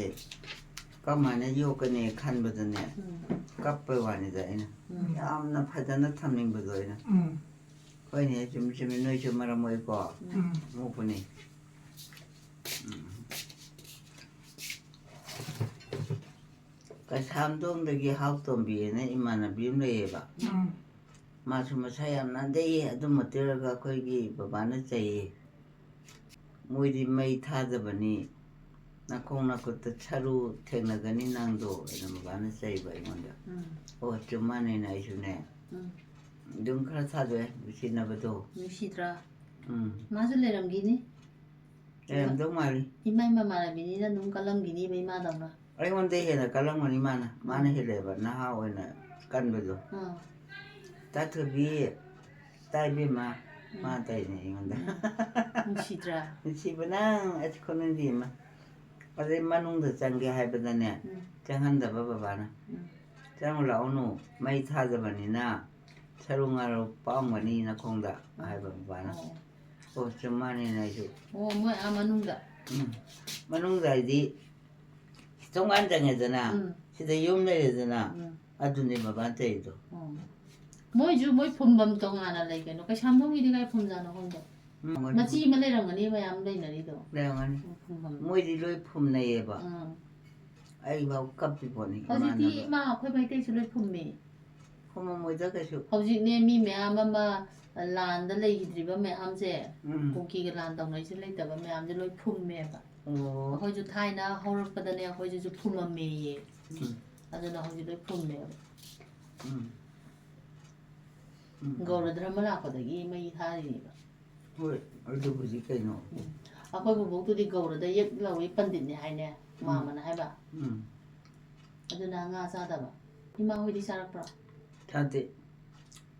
ꯀꯃꯥꯏꯅ ꯌꯣꯛꯀꯅꯤ ꯈꯟꯕꯗꯅꯦ, ꯎꯝ꯫ ꯀꯞꯄꯩ ꯋꯥꯅꯤꯗ ꯑꯩꯅ꯫ ꯎꯝ꯫ ꯌꯥꯝꯅ ꯐꯖꯅ ꯊꯝꯅꯤꯡꯕꯗꯣ ꯑꯩꯅ꯫ ꯎꯝ꯫ ꯍꯣꯏꯅꯦ, ꯆꯨꯝꯃꯤ, ꯆꯨꯝꯃꯤ, ꯅꯣꯏꯁꯨ ꯃꯔꯝ ꯑꯣꯏꯀꯣ꯫ ꯎꯝ꯫ ꯃꯣꯛꯄꯅꯤ꯫ ꯎꯝ꯫ ꯀꯩꯁꯥꯝꯊꯣꯡꯗꯒꯤ ꯍꯥꯎꯇꯣꯝꯕꯤ ꯍꯥꯏꯅ ꯏꯃꯥꯟꯅꯕꯤ ꯑꯃ ꯂꯩꯌꯦꯕ꯫ ꯎꯝ꯫ ꯃꯥꯁꯨ ꯃꯁꯥ ꯌꯥꯝ ꯅꯥꯟꯗꯩꯌꯦ, ꯑꯗꯨ ꯃꯇꯦꯛꯔꯒ ꯑꯩꯈꯣꯏꯒꯤ ꯕꯕꯥꯅ ꯆꯩꯌꯦ꯫ "ꯃꯣꯏꯗꯤ ꯃꯩ ꯊꯥꯗꯕꯅꯤ, ꯅꯈꯣꯡ ꯅꯈꯨꯠꯇ ꯁꯔꯨ ꯊꯦꯡꯅꯒꯅꯤ ꯅꯪꯗꯣ", ꯑꯩꯅ ꯕꯕꯥꯅ ꯆꯩꯕ ꯑꯩꯉꯣꯟꯗ꯫ ꯎꯝ꯫ ꯑꯣ, ꯆꯨꯝꯃꯥꯅꯦꯅ ꯑꯩꯁꯨꯅꯦ꯫ ꯎꯝ꯫ ꯑꯗꯨꯝ ꯈꯔ ꯊꯥꯗꯣꯛꯑꯦ, ꯅꯨꯡꯁꯤꯅꯕꯗꯣ꯫ ꯅꯨꯡꯁꯤꯗ꯭ꯔꯥ? ꯎꯝ꯫ ꯃꯥꯁꯨ ꯂꯩꯔꯝꯒꯤꯅꯤ꯫ ꯂꯩꯔꯝꯗꯧ ꯃꯥꯜꯂꯤ꯫ ꯏꯃꯥꯏ ꯃꯃꯥꯟꯅꯕꯤꯅꯤꯅ ꯑꯗꯨꯝ ꯀꯜꯂꯝꯒꯤꯅꯤꯕ ꯏꯃꯥꯗꯧꯅ꯫ ꯑꯩꯉꯣꯟꯗ ꯍꯦꯟꯅ ꯀꯜꯂꯝꯒꯅꯤ ꯃꯥꯅ꯫ ꯃꯥꯅ ꯎꯝ꯫ ꯍꯦꯜꯂꯦꯕ ꯅꯍꯥ ꯑꯣꯏꯅ ꯀꯟꯕꯗꯣ꯫ ꯑꯥ꯫ "ꯇꯥꯊꯣꯏꯕꯤ, ꯇꯥꯏꯕꯦꯝꯃ", ꯎꯝ꯫ ꯃꯥ ꯇꯧꯔꯤꯅꯦ ꯑꯩꯉꯣꯟꯗ꯫ ꯎꯝ꯫ ꯅꯨꯡꯁꯤꯗ꯭ꯔꯥ? ꯅꯨꯡꯁꯤꯕꯅ ꯑꯩꯁꯨ ꯈꯪꯅꯤꯡꯗꯦ ꯏꯃꯥ꯫ ꯑꯗꯩ ꯃꯅꯨꯡꯗ ꯆꯪꯒꯦ ꯍꯥꯏꯕꯗꯅꯦ, ꯎꯝ꯫ ꯆꯪꯍꯟꯗꯕ ꯕꯕꯥꯅ꯫ ꯎꯝ꯫ "ꯆꯪꯉꯨ ꯂꯥꯛꯎꯅꯨ, ꯃꯩ ꯊꯥꯗꯕꯅꯤꯅ ꯁꯔꯨ ꯉꯥꯔꯨ ꯄꯥꯝꯒꯅꯤ ꯅꯈꯣꯡꯗ ꯍꯥꯏꯕ ꯃꯄꯥꯅ꯫ ꯑꯣ꯫ ꯑꯣ, ꯆꯨꯝ ꯃꯥꯅꯤꯅ ꯑꯩꯁꯨ꯫ ꯑꯣ, ꯃꯣꯏ ꯑꯥ ꯃꯅꯨꯡꯗ꯫ ꯎꯝ꯫ ꯃꯅꯨꯡꯗ ꯍꯥꯏꯗꯤ ꯊꯣꯡꯒꯥꯟ ꯆꯪꯉꯦꯗꯅ, ꯎꯝ꯫ ꯁꯤꯗ ꯌꯨꯝ ꯂꯩꯔꯦꯗꯅ, ꯎꯝ꯫ ꯑꯗꯨꯅꯤ ꯕꯕꯥꯅ ꯇꯧꯔꯤꯗꯣ꯫ ꯑꯣ꯫ ꯃꯣꯏꯁꯨ ꯃꯣꯏ ꯐꯨꯝꯐꯝ ꯇꯣꯉꯥꯟꯅ ꯂꯩ ꯀꯩꯅꯣ꯫ ꯀꯩꯁꯥꯝꯊꯣꯡꯒꯤꯗꯤ ꯀꯥꯏ ꯐꯨꯝꯖꯥꯠꯅꯣ ꯈꯪꯗꯦ꯫ ꯎꯝ, ꯃꯆꯤ ꯑꯃ ꯂꯩꯔꯝꯒꯅꯤ, ꯃꯌꯥꯝ ꯂꯩꯅꯔꯤꯗꯣ꯫ ꯂꯩꯔꯝꯒꯅꯤ꯫ ꯎꯝ, ꯐꯨꯝꯐꯝ꯫ ꯃꯣꯏꯗꯤ ꯂꯣꯏ ꯐꯨꯝꯅꯩꯌꯦꯕ꯫ ꯎꯝ꯫ ꯑꯩꯐꯥꯎ ꯀꯞꯄꯤ ꯄꯣꯠꯅꯤ ꯍꯧꯖꯤꯛꯇꯤ ꯏꯃꯥꯟꯅꯕ꯫ ꯏꯃꯥ ꯑꯩꯈꯣꯏ ꯃꯩꯇꯩꯁꯨ ꯂꯣꯏ ꯐꯨꯝꯃꯦ꯫ ꯐꯨꯝꯃꯝꯃꯣꯏꯗ ꯀꯩꯁꯨ꯫ ꯍꯧꯖꯤꯛꯅꯦ ꯃꯤ ꯃꯌꯥꯝ ꯑꯃ ꯂꯥꯟꯗ ꯂꯩꯈꯤꯗ꯭ꯔꯤꯕ ꯃꯌꯥꯝꯁꯦ, ꯎꯝ꯫ ꯀꯨꯀꯤꯒ ꯂꯥꯟ ꯇꯧꯅꯩꯁꯦ ꯂꯩꯇꯕ ꯃꯌꯥꯝꯁꯦ ꯂꯣꯏ ꯐꯨꯝꯃꯦꯕ꯫ ꯑꯣ꯫ ꯑꯩꯈꯣꯏꯁꯨ ꯊꯥꯏꯅ ꯍꯧꯔꯛꯄꯗꯅꯦ ꯑꯩꯈꯣꯏꯁꯨ ꯐꯨꯝꯃꯝꯃꯦꯌꯦ꯫ ꯎꯝ꯫ ꯑꯗꯨꯅ ꯍꯧꯖꯤꯛ ꯂꯣꯏ ꯐꯨꯝꯃꯦꯕ꯫ ꯎꯝ꯫ ꯎꯝ꯫ ꯒꯧꯔ ꯙꯔꯃ ꯂꯥꯛꯄꯗꯒꯤ ꯃꯩ ꯊꯥꯔꯤꯅꯦꯕ꯫ ꯍꯣꯏ, ꯑꯗꯨꯕꯨꯗꯤ ꯀꯩꯅꯣ꯫ ꯎꯝ꯫ ꯑꯩꯈꯣꯏ ꯕꯨꯕꯣꯛꯇꯨꯗꯤ ꯒꯧꯔꯗ ꯌꯦꯛ ꯂꯧꯏ ꯄꯟꯗꯤꯠꯅꯦ ꯍꯥꯏꯅꯦ, ꯎꯝ꯫ ꯃꯥꯝꯃꯅ ꯍꯥꯏꯕ꯫ ꯎꯝ꯫ ꯑꯗꯨꯅ ꯉꯥ ꯆꯥꯗꯕ꯫ ꯏꯃꯥ ꯍꯣꯏꯗꯤ ꯆꯥꯔꯛꯄ꯭ꯔꯣ? ꯆꯥꯗꯦ꯫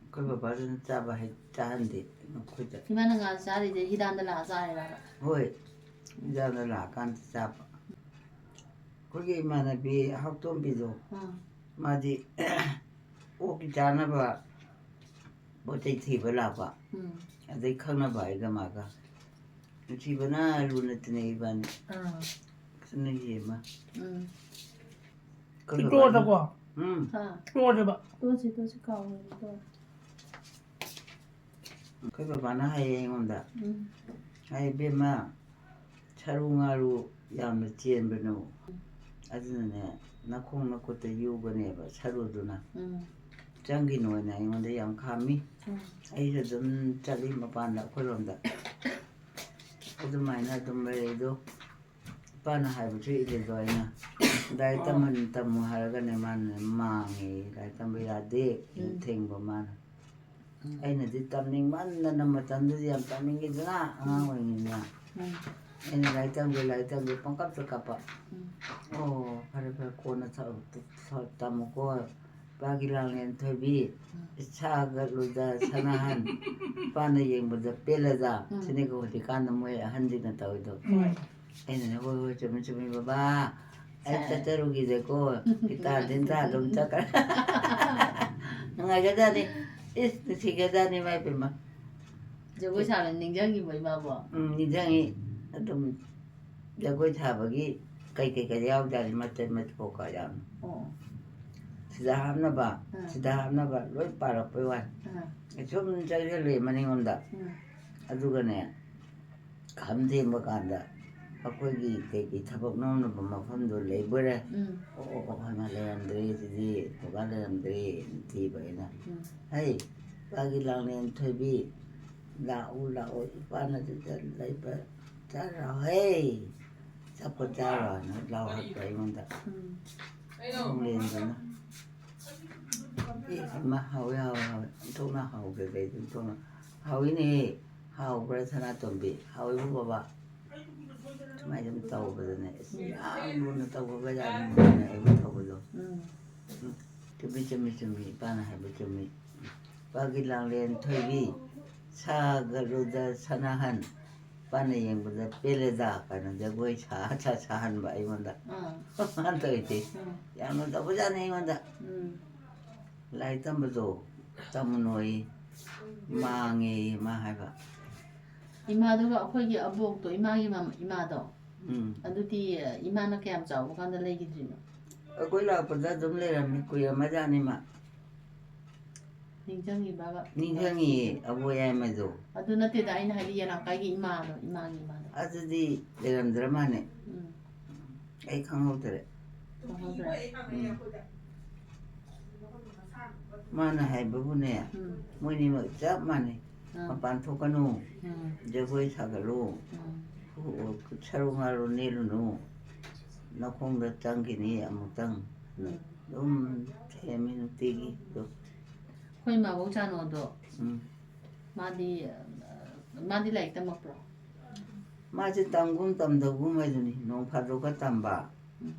ꯑꯩꯈꯣꯏ ꯕꯕꯥꯗꯨꯅ ꯆꯥꯕ ꯍꯩ-, ꯆꯥꯍꯟꯗꯦ ꯑꯩꯈꯣꯏꯗ꯫ ꯏꯃꯥꯅ ꯉꯥ ꯆꯥꯔꯤꯁꯦ ꯍꯤꯗꯥꯟꯗ ꯂꯥꯛꯑ ꯆꯥꯔꯤꯔꯕ? ꯍꯣꯏ, ꯍꯤꯗꯥꯟꯗ ꯂꯥꯛꯑꯀꯥꯟꯗ ꯆꯥꯕ꯫ ꯑꯩꯈꯣꯏꯒꯤ ꯏꯃꯥꯟꯅꯕꯤ ꯍꯥꯎꯇꯣꯝꯕꯤꯗꯣ, ꯑꯥ꯫ ꯃꯥꯗꯤ ꯑꯣꯛꯀꯤ ꯆꯥꯅꯕ ꯄꯣꯠ ꯆꯩ ꯊꯤꯕ ꯂꯥꯛꯄ꯫ ꯎꯝ꯫ ꯑꯗꯩ ꯈꯪꯅꯕ ꯑꯩꯒ ꯃꯥꯒ꯫ ꯅꯨꯡꯁꯤꯕꯅ ꯂꯨꯅ ꯇꯤꯟꯅꯩ ꯏꯕꯥꯅꯤ꯫ ꯑꯥ꯫ ꯈꯠꯅꯈꯤ ꯑꯃ꯫ ꯎꯝ꯫ ꯑꯩꯈꯣꯏ ꯕꯕꯥꯅ-, ꯇꯣꯛꯑꯗꯀꯣ꯫ ꯎꯝ꯫ ꯑꯥ꯫ ꯇꯣꯛꯑꯗꯕ꯫ ꯇꯣꯛꯑꯁꯤ, ꯇꯣꯛꯑꯁꯤ, ꯀꯥꯎꯔꯦ, ꯇꯣꯛꯑꯁꯤ꯫ ꯑꯩꯈꯣꯏ ꯕꯕꯥꯅ ꯍꯥꯏꯌꯦ ꯑꯩꯉꯣꯟꯗ, ꯎꯝ꯫ "ꯍꯥꯏ ꯏꯕꯦꯝꯃ, ꯁꯔꯨ ꯉꯥꯔꯨ ꯌꯥꯝꯅ ꯆꯦꯟꯕꯅꯨ꯫ ꯑꯗꯨꯅꯅꯦ, ꯅꯈꯣꯡ ꯅꯈꯨꯠꯇ ꯌꯨꯒꯅꯦꯕ ꯁꯔꯨꯗꯨꯅ꯫ ꯎꯝ꯫ ꯆꯪꯈꯤꯅꯣꯅ" ꯑꯩꯉꯣꯟꯗ ꯌꯥꯝ ꯈꯥꯝꯃꯤ꯫ ꯎꯝ꯫ ꯑꯩꯁꯨ ꯑꯗꯨꯝ ꯆꯠꯂꯤ ꯃꯄꯥꯟꯗ ꯑꯩꯈꯣꯏꯔꯣꯝꯗ꯫ ꯑꯗꯨꯃꯥꯏꯅ ꯑꯗꯨꯝ ꯂꯩꯔꯦ ꯑꯗꯣ꯫ ꯏꯄꯥꯅ ꯍꯥꯏꯕꯁꯨ ꯏꯜꯂꯤꯗꯣ ꯑꯩꯅ꯫ ꯂꯥꯏꯔꯤꯛ ꯇꯝꯍꯟ-, ꯇꯝꯃꯨ ꯍꯥꯏꯔꯒꯅꯦ ꯃꯥꯅꯅꯦ ꯃꯥꯡꯉꯦ, ꯂꯥꯏꯔꯤꯛ ꯇꯝꯕ ꯌꯥꯗꯦ, ꯎꯝ꯫ ꯊꯦꯡꯕ ꯃꯥꯅ꯫ ꯎꯝ꯫ ꯑꯩꯅꯗꯤ ꯇꯝꯅꯤꯡꯃꯟꯗꯅ ꯃꯇꯝꯗꯨꯗꯤ ꯌꯥꯝ ꯇꯝꯅꯤꯡꯉꯤꯗꯅ ꯑꯉꯥꯡ ꯑꯣꯏꯔꯤꯉꯩꯗ꯫ ꯎꯝ꯫ ꯑꯩꯅ ꯂꯥꯏꯔꯤꯛ ꯇꯝꯒꯦ, ꯂꯥꯏꯔꯤꯛ ꯇꯝꯒꯦ ꯄꯪꯀꯞꯇ ꯀꯞꯄ꯫ ꯎꯝ꯫ "ꯑꯣ, ꯐꯔꯦ ꯐꯔꯦ, ꯀꯣꯟꯅ ꯊ-, ꯊ-, ꯇꯝꯃꯨꯀꯣ꯫ ꯏꯄꯥꯒꯤ ꯂꯥꯡꯂꯦꯟ ꯊꯣꯏꯕꯤ, ꯎꯝ꯫ ꯏꯁꯥꯒ ꯂꯣꯏꯗ ꯁꯅꯥꯍꯟ, ꯏꯄꯥꯅ ꯌꯦꯡꯕꯗ ꯄꯦꯜꯂꯗ", ꯎꯝ꯫ ꯁꯤꯅꯤꯒ ꯍꯧꯖꯤꯛꯀꯥꯟꯗ ꯃꯣꯏ ꯑꯍꯟꯁꯤꯡꯅ ꯇꯧꯔꯤꯗꯣ꯫ ꯎꯝ꯫ ꯑꯩꯅꯅꯦ, "ꯍꯣꯏ, ꯍꯣꯏ, ꯆꯨꯝꯃꯤ, ꯆꯨꯝꯃꯤ, ꯕꯕꯥ, ꯑꯩ ꯁꯦ꯫ ꯆꯠꯆꯔꯨꯈꯤꯒꯦꯀꯣ, ꯏꯇꯥ ꯗꯤꯟꯇꯥ ꯑꯗꯨꯝ ꯆꯠꯈ꯭ꯔꯦ"꯫ ꯅꯨꯡꯉꯥꯏꯒꯖꯥꯠꯅꯤ꯫ ꯏꯁ, ꯅꯨꯡꯁꯤꯒ꯭ꯔꯖꯥꯠꯅꯤ ꯃꯥꯏ ꯄꯦꯝꯃ꯫ ꯖꯒꯣꯏ ꯁꯥꯕ ꯅꯤꯡꯁꯤꯡꯉꯤꯕꯣ ꯏꯃꯥꯕꯣ? ꯎꯝ, ꯅꯤꯡꯁꯤꯡꯉꯤ꯫ ꯑꯗꯨꯝ ꯖꯒꯣꯏ ꯁꯥꯕꯒꯤ ꯀꯩ ꯀꯩ ꯀꯩ ꯌꯥꯎꯖꯥꯠꯅꯤ, ꯃꯇꯠ ꯃꯇꯠ ꯀꯣꯛꯀ ꯌꯥꯝ꯫ ꯑꯣ꯫ ꯁꯤꯗ ꯍꯥꯞꯅꯕ, ꯑꯥ꯫ ꯁꯤꯗ ꯍꯥꯞꯅꯕ ꯂꯣꯏ ꯄꯥꯔꯛꯄꯩ ꯋꯥꯅꯤ꯫ ꯑꯥ꯫ ꯑꯩ ꯁꯨꯝ ꯆꯪꯁꯤꯜꯂꯦ ꯃꯅꯤꯡꯂꯣꯝꯗ꯫ ꯎꯝ꯫ ꯑꯗꯨꯒꯅꯦ, ꯈꯝ ꯊꯦꯡꯕ ꯀꯥꯟꯗ ꯑꯩꯈꯣꯏꯒꯤ ꯀꯩꯀꯩ ꯊꯕꯛ ꯅꯣꯝꯅꯕ ꯃꯐꯝꯗꯣ ꯂꯩꯕꯣꯏꯔꯦ꯫ ꯎꯝ꯫ ꯑꯣ, ꯑꯣ, ꯑꯣ, ꯍꯥꯏꯃ, ꯂꯩꯔꯝꯗ꯭ꯔꯦ ꯁꯤꯗꯤ, ꯀꯀꯥ ꯂꯩꯔꯝꯗ꯭ꯔꯦ ꯊꯤꯕ ꯑꯩꯅ꯫ ꯎꯝ꯫ "ꯍꯩ, ꯏꯄꯥꯒꯤ ꯂꯥꯡꯂꯦꯟ ꯊꯣꯏꯕꯤ, ꯂꯥꯛꯎ, ꯂꯥꯛꯎ, ꯏꯄꯥꯅ ꯑꯗꯨꯗ ꯂꯩꯕ ꯆꯥꯔꯣ, ꯍꯦ, ꯑꯆꯥꯄꯣꯠ ꯆꯥꯔꯣ" ꯍꯥꯏꯅ ꯂꯥꯎꯔꯛꯄ ꯑꯩꯉꯣꯟꯗ꯫ ꯎꯝ꯫ ꯂꯥꯡꯂꯦꯟꯗꯨꯅ꯫ ꯑꯦ, ꯏꯃꯥ, ꯍꯥꯎꯋꯦ, ꯍꯥꯎꯋꯦ, ꯍꯥꯎꯋꯦ, ꯑꯣꯟꯊꯣꯛꯅ ꯍꯥꯎꯈ꯭ꯔꯦ, ꯑꯩꯗꯤ ꯑꯣꯟꯊꯣꯛꯅ ꯍꯥꯎꯋꯤꯅꯦꯍꯦ꯫ "ꯍꯥꯎꯕ꯭ꯔꯥ, ꯁꯅꯥꯇꯣꯝꯕꯤ?" "ꯍꯥꯎꯋꯤꯕꯨ ꯕꯕꯥ"꯫ ꯁꯨꯃꯥꯏꯅ ꯑꯗꯨꯝ ꯇꯧꯕꯗꯅꯦ, ꯑꯁ, ꯌꯥꯝ ꯂꯨꯅ ꯇꯧꯕꯒ ꯌꯥꯝ ꯅꯨꯡꯉꯥꯏꯅ ꯑꯩꯕꯨ ꯇꯧꯕꯗꯣ꯫ ꯎꯝ꯫ ꯎꯝ, ꯆꯨꯝꯃꯤ, ꯆꯨꯝꯃꯤ, ꯆꯨꯝꯃꯤ, ꯏꯄꯥꯅ ꯍꯥꯏꯕ ꯆꯨꯝꯃꯤ꯫ "ꯏꯄꯥꯒꯤ ꯂꯥꯡꯂꯦꯟ ꯊꯣꯏꯕꯤ, ꯁꯥꯒꯠꯂꯨꯗ ꯁꯅꯥꯍꯟ, ꯏꯄꯥꯅ ꯌꯦꯡꯕꯗ ꯄꯦꯜꯂꯦꯗ" ꯀꯥꯏꯅ ꯖꯒꯣꯏ ꯁꯥ, ꯁꯥ, ꯁꯥꯍꯟꯕ ꯑꯩꯉꯣꯟꯗ꯫ ꯑꯥ꯫ ꯃꯥꯅ ꯇꯧꯔꯤꯁꯦ꯫ ꯎꯝ꯫ ꯌꯥꯝꯅ ꯇꯧꯕꯖꯥꯠꯅꯤ ꯑꯩꯉꯣꯟꯗ꯫ ꯎꯝ꯫ "ꯂꯥꯏꯔꯤꯛ ꯇꯝꯕꯗꯣ ꯇꯝꯃꯨꯅꯣꯌꯦ, ꯃꯥꯡꯉꯦꯌꯦ" ꯃꯥ ꯍꯥꯏꯕ꯫ ꯏꯃꯥꯗꯨꯒ ꯑꯩꯈꯣꯏꯒꯤ ꯑꯕꯣꯛꯇꯣ, ꯏꯃꯥꯒꯤ ꯃꯃ-, ꯏꯃꯥꯗꯣ, ꯎꯝ꯫ ꯑꯗꯨꯗꯤ, ꯑ, ꯏꯃꯥꯅ ꯀꯌꯥꯝ ꯆꯥꯎꯕ ꯀꯥꯟꯗ ꯂꯩꯈꯤꯗ꯭ꯔꯤꯅꯣ? ꯑꯩꯈꯣꯏ ꯂꯥꯛꯄꯗ ꯑꯗꯨꯝ ꯂꯩꯔꯝꯃꯤ, ꯀꯨꯏꯔꯝꯃꯖꯥꯠꯅꯤ ꯃꯥ꯫ ꯅꯤꯡꯁꯤꯡꯉꯤꯕꯕ? ꯅꯤꯡꯁꯤꯡꯉꯤꯌꯦ, ꯑꯕꯣꯛ ꯌꯥꯏꯃꯗꯣ꯫ ꯑꯗꯨ ꯅꯠꯇꯦꯗ, ꯑꯩꯅ ꯍꯥꯏꯗꯤ ꯌꯦꯅꯥꯀꯥꯏꯒꯤ ꯏꯃꯥꯗꯣ, ꯏꯃꯥꯒꯤ ꯏꯃꯥꯗꯣ꯫ ꯑꯗꯨꯗꯤ ꯂꯩꯔꯝꯗ꯭ꯔ ꯃꯥꯅꯦ꯫ ꯎꯝ꯫ ꯑꯩ ꯈꯪꯍꯧꯗ꯭ꯔꯦ꯫ ꯈꯪꯍꯧꯗ꯭ꯔꯦ꯫ ꯎꯝ꯫ ꯃꯥꯅ ꯍꯥꯏꯕꯕꯨꯅꯦ, ꯎꯝ꯫ ꯃꯣꯏꯅꯤꯃꯛ ꯆꯞ ꯃꯥꯟꯅꯩ꯫ ꯑꯥ꯫ "ꯃꯄꯥꯟ ꯊꯣꯛꯀꯅꯨ, ꯎꯝ꯫ ꯖꯒꯣꯏ ꯁꯥꯒꯠꯂꯨ, ꯎꯝ꯫ ꯁꯔꯨ ꯉꯥꯔꯨ ꯅꯦꯜꯂꯨꯅꯨ, ꯅꯈꯣꯡꯗ ꯆꯪꯈꯤꯅꯤ ꯑꯃꯨꯛꯇꯪ"꯫ ꯎꯝ꯫ ꯑꯗꯨꯝ ꯊꯦꯝꯃꯤ ꯅꯨꯡꯇꯤꯒꯤ꯫ ꯑꯗꯨ ꯑꯩꯈꯣꯏ ꯃꯥꯕꯣꯛ ꯆꯥꯅꯣꯗꯣ, ꯎꯝ꯫ ꯃꯥꯗꯤ, ꯑ, ꯃꯥꯗꯤ ꯂꯥꯏꯔꯤꯛ ꯇꯝꯃꯛꯄ꯭ꯔꯣ? ꯃꯥꯁꯦ ꯇꯝꯒꯨꯝ ꯇꯝꯗꯒꯨꯝ ꯍꯥꯏꯗꯨꯅꯤ, ꯅꯣꯡ ꯐꯥꯗꯣꯛꯀ ꯇꯝꯕ꯫ ꯎꯝ꯫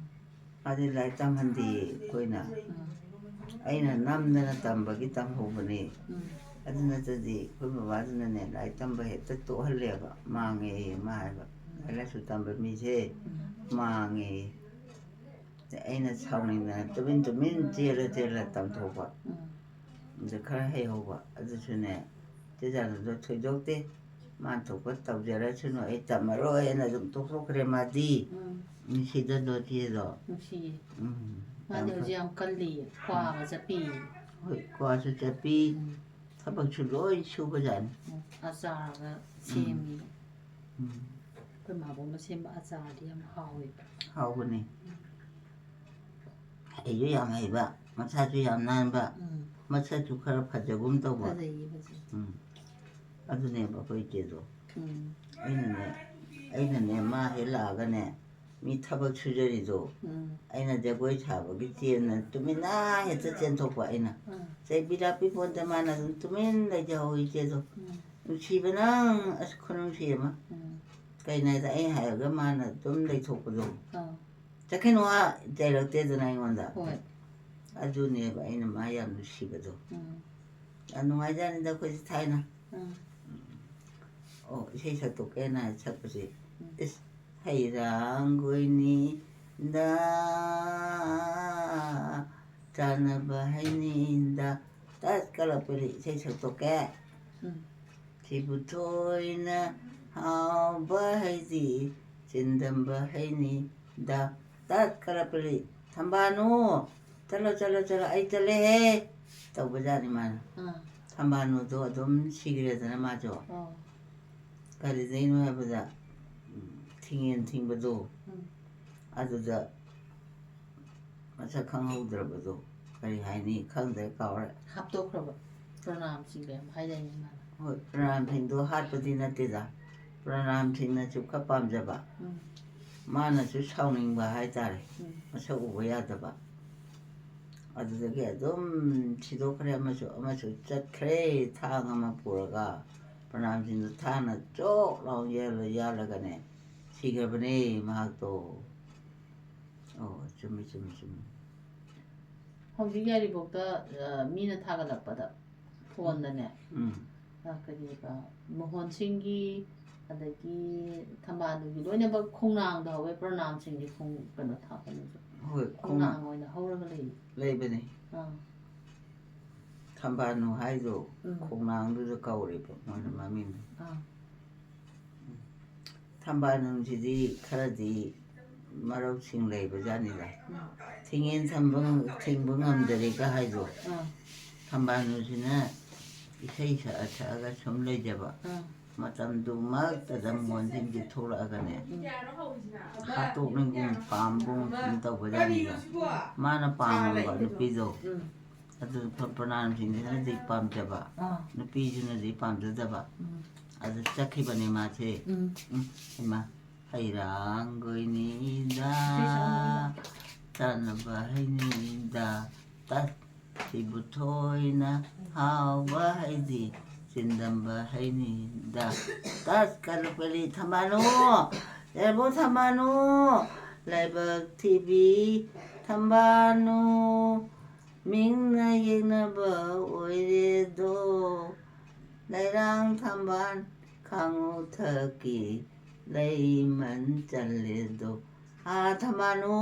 ꯃꯥꯗꯤ ꯂꯥꯏꯔꯤꯛ ꯇꯝꯍꯟꯗꯦꯌꯦ ꯑꯩꯈꯣꯏꯅ꯫ ꯎꯝ꯫ ꯑꯩꯅ ꯅꯝꯗꯅ ꯇꯝꯕꯒꯤ ꯇꯝꯍꯧꯕꯅꯦ꯫ ꯎꯝ꯫ ꯑꯗꯨ ꯅꯠꯇ꯭ꯔꯗꯤ ꯑꯩꯈꯣꯏ ꯕꯕꯥꯗꯨꯅꯅꯦ, ꯂꯥꯏꯔꯤꯛ ꯇꯝꯕ ꯍꯦꯛꯇ ꯇꯣꯛꯍꯜꯂꯦꯕ, "ꯃꯥꯡꯉꯦ" ꯃꯥ ꯍꯥꯏꯕ꯫ "ꯂꯥꯏꯔꯤꯛ ꯂꯥꯏꯁꯨ ꯇꯝꯕ ꯃꯤꯁꯦ ꯎꯝ꯫ ꯃꯥꯡꯉꯦ"꯫ ꯑꯩꯅ ꯁꯥꯎꯅꯤꯡꯗꯅ ꯇꯨꯃꯤꯟ ꯇꯨꯃꯤꯟ ꯆꯦꯜꯂ ꯆꯦꯜꯂ ꯇꯝꯊꯣꯛꯄ꯫ ꯎꯝ꯫ ꯑꯗ ꯈꯔ ꯍꯩꯍꯧꯕ ꯑꯗꯨꯁꯨꯅꯦ, ꯆꯦ ꯖꯥꯅꯨꯗꯣ ꯊꯣꯏꯗꯣꯛꯇꯦ꯫ ꯃꯥꯅ ꯊꯣꯛꯄ ꯇꯧꯖꯔꯁꯅꯨ, ꯑꯩ ꯇꯝꯃꯔꯣꯏꯅ ꯑꯗꯨꯝ ꯇꯣꯛꯊꯣꯛꯈ꯭ꯔꯦ ꯃꯥꯗꯤ꯫ ꯎꯝ꯫ ꯅꯨꯡꯁꯤꯗꯗꯣ ꯆꯦꯗꯣ꯫ ꯅꯨꯡꯁꯤꯌꯦ꯫ ꯎꯝ꯫ ꯃꯥꯗꯤ ꯌꯥꯝ ꯍꯧꯖꯤꯛ ꯐ- ꯌꯥꯝ ꯀꯜꯂꯤꯌꯦ꯫ ꯀ꯭ꯋꯥꯒ ꯆꯠꯄꯤ꯫ ꯍꯣꯏ, ꯀ꯭ꯋꯥꯁꯨ ꯆꯠꯄꯤ꯫ ꯎꯝ꯫ ꯊꯕꯛꯁꯨ ꯂꯣꯏ ꯁꯨꯕꯖꯥꯠꯅꯤ꯫ ꯎꯝ꯫ ꯑꯆꯥꯔꯒ ꯁꯦꯝꯃꯤ꯫ ꯎꯝ꯫ ꯑꯩꯈꯣꯏ ꯃꯥꯕꯣꯛꯅ ꯁꯦꯝꯕ ꯑꯆꯥꯔꯗꯤ ꯌꯥꯝ ꯍꯥꯎꯋꯦꯕ꯫ ꯍꯥꯎꯕꯅꯤ꯫ ꯍꯩꯁꯨ ꯌꯥꯝ ꯍꯩꯕ, ꯃꯁꯥꯁꯨ ꯌꯥꯝ ꯅꯥꯟꯕ, ꯎꯝ꯫ ꯃꯁꯛꯁꯨ ꯈꯔ ꯐꯖꯒꯨꯝ ꯇꯧꯕ꯫ ꯐꯖꯩꯌꯦ, ꯐꯖꯩ꯫ ꯎꯝ꯫ ꯑꯗꯨꯅꯦꯕ ꯑꯩꯈꯣꯏ ꯏꯆꯦꯗꯣ꯫ ꯎꯝ꯫ ꯑꯩꯅꯅꯦ, ꯑꯩꯅꯅꯦ, ꯃꯥ ꯍꯦꯛ ꯂꯥꯛꯑꯒꯅꯦ, ꯃꯤ ꯊꯕꯛ ꯁꯨꯖꯔꯤꯗꯣ, ꯎꯝ꯫ ꯑꯩꯅ ꯖꯒꯣꯏ ꯁꯥꯕꯒꯤ ꯆꯦꯟꯅ ꯇꯨꯃꯤꯟꯅ ꯍꯦꯛꯇ ꯆꯦꯟꯊꯣꯛꯄ ꯑꯩꯅ꯫ ꯎꯝ꯫ ꯆꯩꯕꯤ ꯂꯥꯛꯄꯤ ꯄꯣꯟꯇ ꯃꯥꯅ ꯑꯗꯨꯝ ꯇꯨꯃꯤꯟ ꯂꯩꯖꯍꯧ ꯏꯆꯦꯗꯣ꯫ ꯎꯝ꯫ ꯅꯨꯡꯁꯤꯕ ꯅꯪ, ꯑꯁ, ꯈꯨꯅꯨꯡꯁꯤ ꯑꯃ꯫ ꯎꯝ꯫ ꯀꯩꯅꯣ ꯍꯥꯏꯗ ꯑꯩ ꯍꯥꯏꯔꯒ ꯃꯥꯅ ꯑꯗꯨꯝ ꯂꯩꯊꯣꯛꯄꯗꯣ꯫ ꯑꯥ꯫ "ꯆꯠꯈꯤꯅꯨ ꯑꯥ" ꯆꯩꯔꯛꯇꯦꯗꯅ ꯑꯩꯉꯣꯟꯗ꯫ ꯍꯣꯏ꯫ ꯑꯗꯨꯅꯦꯕ ꯑꯩꯅ ꯃꯥ ꯌꯥꯝ ꯅꯨꯡꯁꯤꯕꯗꯣ꯫ ꯎꯝ꯫ ꯌꯥꯝ ꯅꯨꯡꯉꯥꯏꯖꯥꯠꯅꯤꯗ ꯑꯩꯈꯣꯏꯁꯦ ꯊꯥꯏꯅ꯫ ꯎꯝ꯫ ꯑꯣ, ꯏꯁꯩ ꯁꯛꯇꯣꯛꯀꯦꯅ ꯁꯛꯄꯁꯦ꯫ ꯎꯝ꯫ ꯏꯁ, ꯍꯩꯔꯥꯡꯒꯣꯏꯅꯤꯗ, ꯆꯥꯟꯅꯕ ꯍꯩꯅꯤꯗ, ꯇꯠ ꯀꯂꯛꯄꯗꯤ ꯏꯁꯩ ꯁꯛꯇꯣꯛꯀꯦ꯫ ꯎꯝ꯫ ꯁꯤꯕꯨ ꯊꯣꯏꯅ ꯍꯥꯎꯕ ꯍꯩꯗꯤ, ꯆꯤꯟꯗꯝꯕ ꯍꯩꯅꯤꯗ, ꯇꯠ ꯀꯂꯛꯄꯗꯤ, "ꯊꯝꯕꯥꯅꯨ, ꯆꯠꯂꯣ, ꯆꯠꯂꯣ, ꯆꯠꯂꯣ, ꯑꯩ ꯆꯠꯂꯦꯍꯦ" ꯇꯧꯕꯖꯥꯠꯅꯤ ꯃꯥꯅ꯫ ꯑꯥ꯫ ꯊꯝꯕꯥꯅꯨꯗꯣ ꯑꯗꯨꯝ ꯁꯤꯈ꯭ꯔꯦꯗꯅ ꯃꯥꯁꯨ꯫ ꯑꯣ꯫ ꯀꯔꯤꯗꯩꯅꯣ ꯍꯥꯏꯕꯗ, ꯎꯝ, ꯊꯤꯡꯉꯦꯟ ꯊꯤꯡꯕꯗꯣ, ꯎꯝ꯫ ꯑꯗꯨꯗ ꯃꯁꯛ ꯈꯪꯍꯧꯗ꯭ꯔꯕꯗꯣ, ꯀꯔꯤ ꯍꯥꯏꯅꯤ, ꯈꯪꯗ꯭ꯔꯦ, ꯀꯥꯎꯔꯦ꯫ ꯍꯥꯠꯇꯣꯛꯈ꯭ꯔꯕ ꯄ꯭ꯔꯅꯥꯝꯁꯤꯡꯒ ꯌꯥꯝ ꯍꯥꯏꯗꯥꯏꯅꯦ ꯃꯥꯅ? ꯍꯣꯏ, ꯄ꯭ꯔꯅꯥꯝꯁꯤꯡꯗꯣ ꯍꯥꯠꯄꯗꯤ ꯅꯠꯇꯦꯗ, ꯄ꯭ꯔꯅꯥꯝꯁꯤꯡꯅꯁꯨ ꯈꯔ ꯄꯥꯝꯖꯕ, ꯎꯝ꯫ ꯃꯥꯅꯁꯨ ꯁꯥꯎꯅꯤꯡꯕ ꯍꯥꯏꯇꯥꯔꯦ, ꯎꯝ꯫ ꯃꯁꯛ ꯎꯕ ꯌꯥꯗꯕ꯫ ꯑꯗꯨꯗꯒꯤ ꯑꯗꯨꯝ ꯁꯤꯗꯣꯛꯈ꯭ꯔꯦ, ꯑꯃꯁꯨ, ꯑꯃꯁꯨ ꯆꯠꯈ꯭ꯔꯦ, ꯊꯥꯡ ꯑꯃ ꯄꯨꯔꯒ ꯄ꯭ꯔꯅꯥꯝꯁꯤꯡꯗꯣ ꯊꯥꯡꯅ ꯆꯣꯛ ꯂꯥꯎ ꯌꯩꯔ-, ꯌꯥꯜꯂꯒꯅꯦ ꯁꯤꯈ꯭ꯔꯕꯅꯦ ꯃꯍꯥꯛꯇꯣ꯫ ꯑꯣ, ꯆꯨꯝꯃꯤ, ꯆꯨꯝꯃꯤ, ꯆꯨꯝꯃꯤ꯫ ꯍꯧꯖꯤꯛ ꯌꯥꯏꯔꯤꯄꯣꯛꯇ, ꯑ, ꯃꯤꯅ ꯊꯥꯒꯠꯂꯛꯄꯗ, ꯐꯣꯟꯗꯅꯦ, ꯎꯝ꯫ ꯑ, ꯀꯔꯤꯕ, ꯃꯣꯍꯣꯟ ꯁꯤꯡꯒꯤ, ꯑꯗꯒꯤ ꯊꯝꯕꯥꯜꯗꯨꯒꯤ ꯂꯣꯏꯅꯃꯛ ꯈꯣꯡꯅꯥꯡꯗ ꯍꯧꯋꯦ, ꯄ꯭ꯔꯅꯥꯝꯁꯤꯡꯒꯤ ꯈꯣꯡ-, ꯀꯩꯅꯣ ꯊꯥ-, ꯀꯩꯅꯣꯁꯨ꯫ ꯍꯣꯏ, ꯈꯣꯡꯅꯥꯡ ꯈꯣꯡꯅꯥꯡ ꯑꯣꯏꯅ ꯍꯧꯔꯒ ꯂꯩ꯫ ꯂꯩꯕꯅꯤ꯫ ꯑꯥ꯫ ꯊꯝꯕꯥꯜꯅꯨ ꯍꯥꯏꯗꯣ ꯎꯝ꯫ ꯈꯣꯡꯅꯥꯡꯗꯨꯗ ꯀꯧꯔꯦꯕ ꯃꯣꯏꯅ ꯃꯃꯤꯡꯗꯣ꯫ ꯑꯥ꯫ ꯊꯝꯕꯥꯜꯅꯨꯁꯤꯗꯤ ꯈꯔꯗꯤ ꯃꯔꯧꯁꯤꯡ ꯂꯩꯕ ꯖꯥꯠꯅꯤꯗ꯫ ꯎꯝ꯫ ꯊꯤꯡꯉꯦꯟ ꯊꯝꯕ ꯉꯝ-, ꯊꯤꯡꯕ ꯉꯝꯗꯔꯦꯒ ꯍꯥꯏꯗꯣ꯫ ꯑꯥ꯫ ꯊꯝꯕꯥꯜꯅꯨꯁꯤꯅ ꯏꯁꯩ ꯁꯛꯑ ꯁꯛꯑꯒ ꯁꯨꯝ ꯂꯩꯖꯕ꯫ ꯑꯥ꯫ ꯃꯇꯝꯗꯨꯃꯛꯇꯗ ꯃꯣꯟꯁꯤꯡꯁꯦ ꯊꯣꯛꯂꯛꯑꯒꯅꯦ, ꯍꯥꯠꯇꯣꯛꯅꯤꯡꯒꯨꯝ ꯄꯥꯝꯒꯨꯝ ꯁꯨꯝ ꯇꯧꯕ ꯖꯥꯠꯅꯤꯗ꯫ ꯃꯥꯅ ꯄꯥꯝꯃꯝꯕ ꯅꯨꯄꯤꯗꯣ, ꯎꯝ꯫ ꯑꯗꯨ ꯄ-, ꯄ꯭ꯔꯅꯥꯟꯁꯤꯡꯁꯤꯅꯗꯤ ꯄꯥꯝꯖꯕ, ꯑꯥ꯫ ꯅꯨꯄꯤꯁꯤꯅꯗꯤ ꯄꯥꯝꯖꯗꯕ꯫ ꯎꯝ꯫ ꯑꯗꯨ ꯆꯠꯈꯤꯕꯅꯦ ꯃꯥꯁꯦ꯫ ꯎꯝ꯫ ꯎꯝ, ꯏꯃꯥ, ꯍꯩꯔꯥꯡꯒꯣꯏꯅꯤꯗ ꯏꯁꯩ ꯁꯛꯑꯣ꯫ ꯆꯥꯅꯕ ꯍꯩꯅꯤꯗ, ꯇꯠ, ꯁꯤꯕꯨ ꯊꯣꯏꯅ ꯍꯥꯎꯕ ꯍꯩꯗꯤ, ꯆꯤꯟꯗꯝꯕ ꯍꯩꯅꯤꯗ, ꯇꯠ, ꯀꯔꯄꯂꯤ ꯊꯝꯕꯥꯅꯨ, ꯂꯩꯔꯕꯣ ꯊꯝꯕꯥꯅꯨ, ꯂꯥꯏꯕꯛ ꯊꯤꯕꯤ ꯊꯝꯕꯥꯅꯨ, ꯃꯤꯡꯅ ꯌꯦꯛꯅꯕ ꯑꯣꯏꯔꯦꯗꯣ, ꯂꯩꯔꯥꯡ ꯊꯝꯕꯥꯜ ꯈꯥꯡꯉꯨ ꯊꯛꯀꯤ ꯂꯩꯃꯟ ꯆꯜꯂꯦꯗꯣ꯫ ꯑꯥ, ꯊꯝꯕꯥꯅꯨ,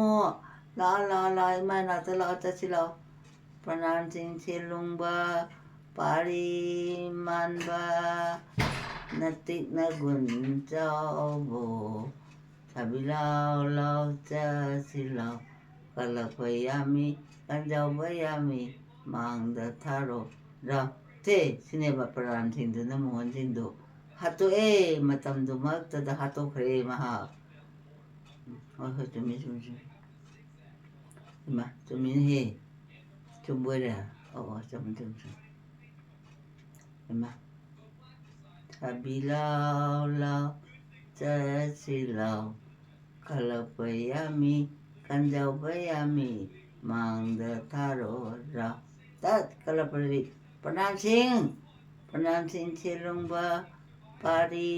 ꯂꯥꯛꯑꯣ, ꯂꯥꯛꯑꯣ, ꯂꯥꯛꯑꯣ, ꯏꯃꯥ ꯏꯅꯥꯛꯇ ꯂꯥꯛꯑꯣ, ꯆꯠꯁꯤ ꯂꯥꯛꯑꯣ꯫ ꯄ꯭ꯔꯅꯥꯟꯁꯤꯡ ꯁꯦ ꯂꯨꯡꯕ, ꯄꯥꯔꯤ ꯃꯥꯟꯕ, ꯅꯇꯤꯛ ꯅꯒꯨꯟ ꯆꯥꯎꯕꯣ꯫ ꯁꯥꯕꯤ ꯂꯥꯎ ꯂꯥꯎ ꯆꯠꯁꯤ ꯂꯥꯎ, ꯀꯜꯂꯛꯄ ꯌꯥꯝꯃꯤ, ꯀꯟꯖꯧꯕ ꯌꯥꯝꯃꯤ, ꯃꯥꯡꯗ ꯊꯥꯔꯣ ꯔꯥꯎ꯫ ꯁꯦ, ꯁꯤꯅꯦꯕ ꯄ꯭ꯔꯅꯥꯟꯁꯤꯡꯗꯨꯅ ꯃꯣꯍꯟꯁꯤꯡꯗꯨ ꯍꯥꯠꯇꯣꯛꯑꯦ, ꯃꯇꯝꯗꯨꯃꯛꯇꯗ ꯍꯥꯠꯇꯣꯛꯈ꯭ꯔꯦ ꯃꯍꯥꯛ꯫ ꯍꯣꯏ, ꯍꯣꯏ, ꯆꯨꯝꯃꯤ, ꯆꯨꯝꯃꯤ, ꯆꯨꯝꯃꯤ꯫ ꯏꯃꯥ, ꯆꯨꯝꯃꯤꯅꯦꯍꯦ꯫ ꯆꯨꯝꯕꯣꯏꯔꯦ꯫ ꯑꯣ, ꯑꯣ, ꯆꯨꯝꯃꯤ, ꯆꯨꯝꯃꯤ, ꯆꯨꯝꯃꯤ꯫ ꯏꯃꯥ꯫ ꯁꯥꯕꯤ ꯂꯥꯎ ꯂꯥꯎ, ꯆꯠꯁꯤ ꯂꯥꯎ, ꯀꯜꯂꯛꯄ ꯌꯥꯝꯃꯤ, ꯀꯟꯖꯧꯕ ꯌꯥꯝꯃꯤ, ꯃꯥꯡꯗ ꯊꯥꯔꯣ ꯔꯥꯎ꯫ ꯇꯠ, ꯀꯜꯂꯛꯄꯗꯗꯤ ꯄ꯭ꯔꯅꯥꯟꯁꯤꯡ, ꯄ꯭ꯔꯅꯥꯟꯁꯤꯡ ꯁꯦ ꯂꯨꯡꯕ, ꯄꯥꯔꯤ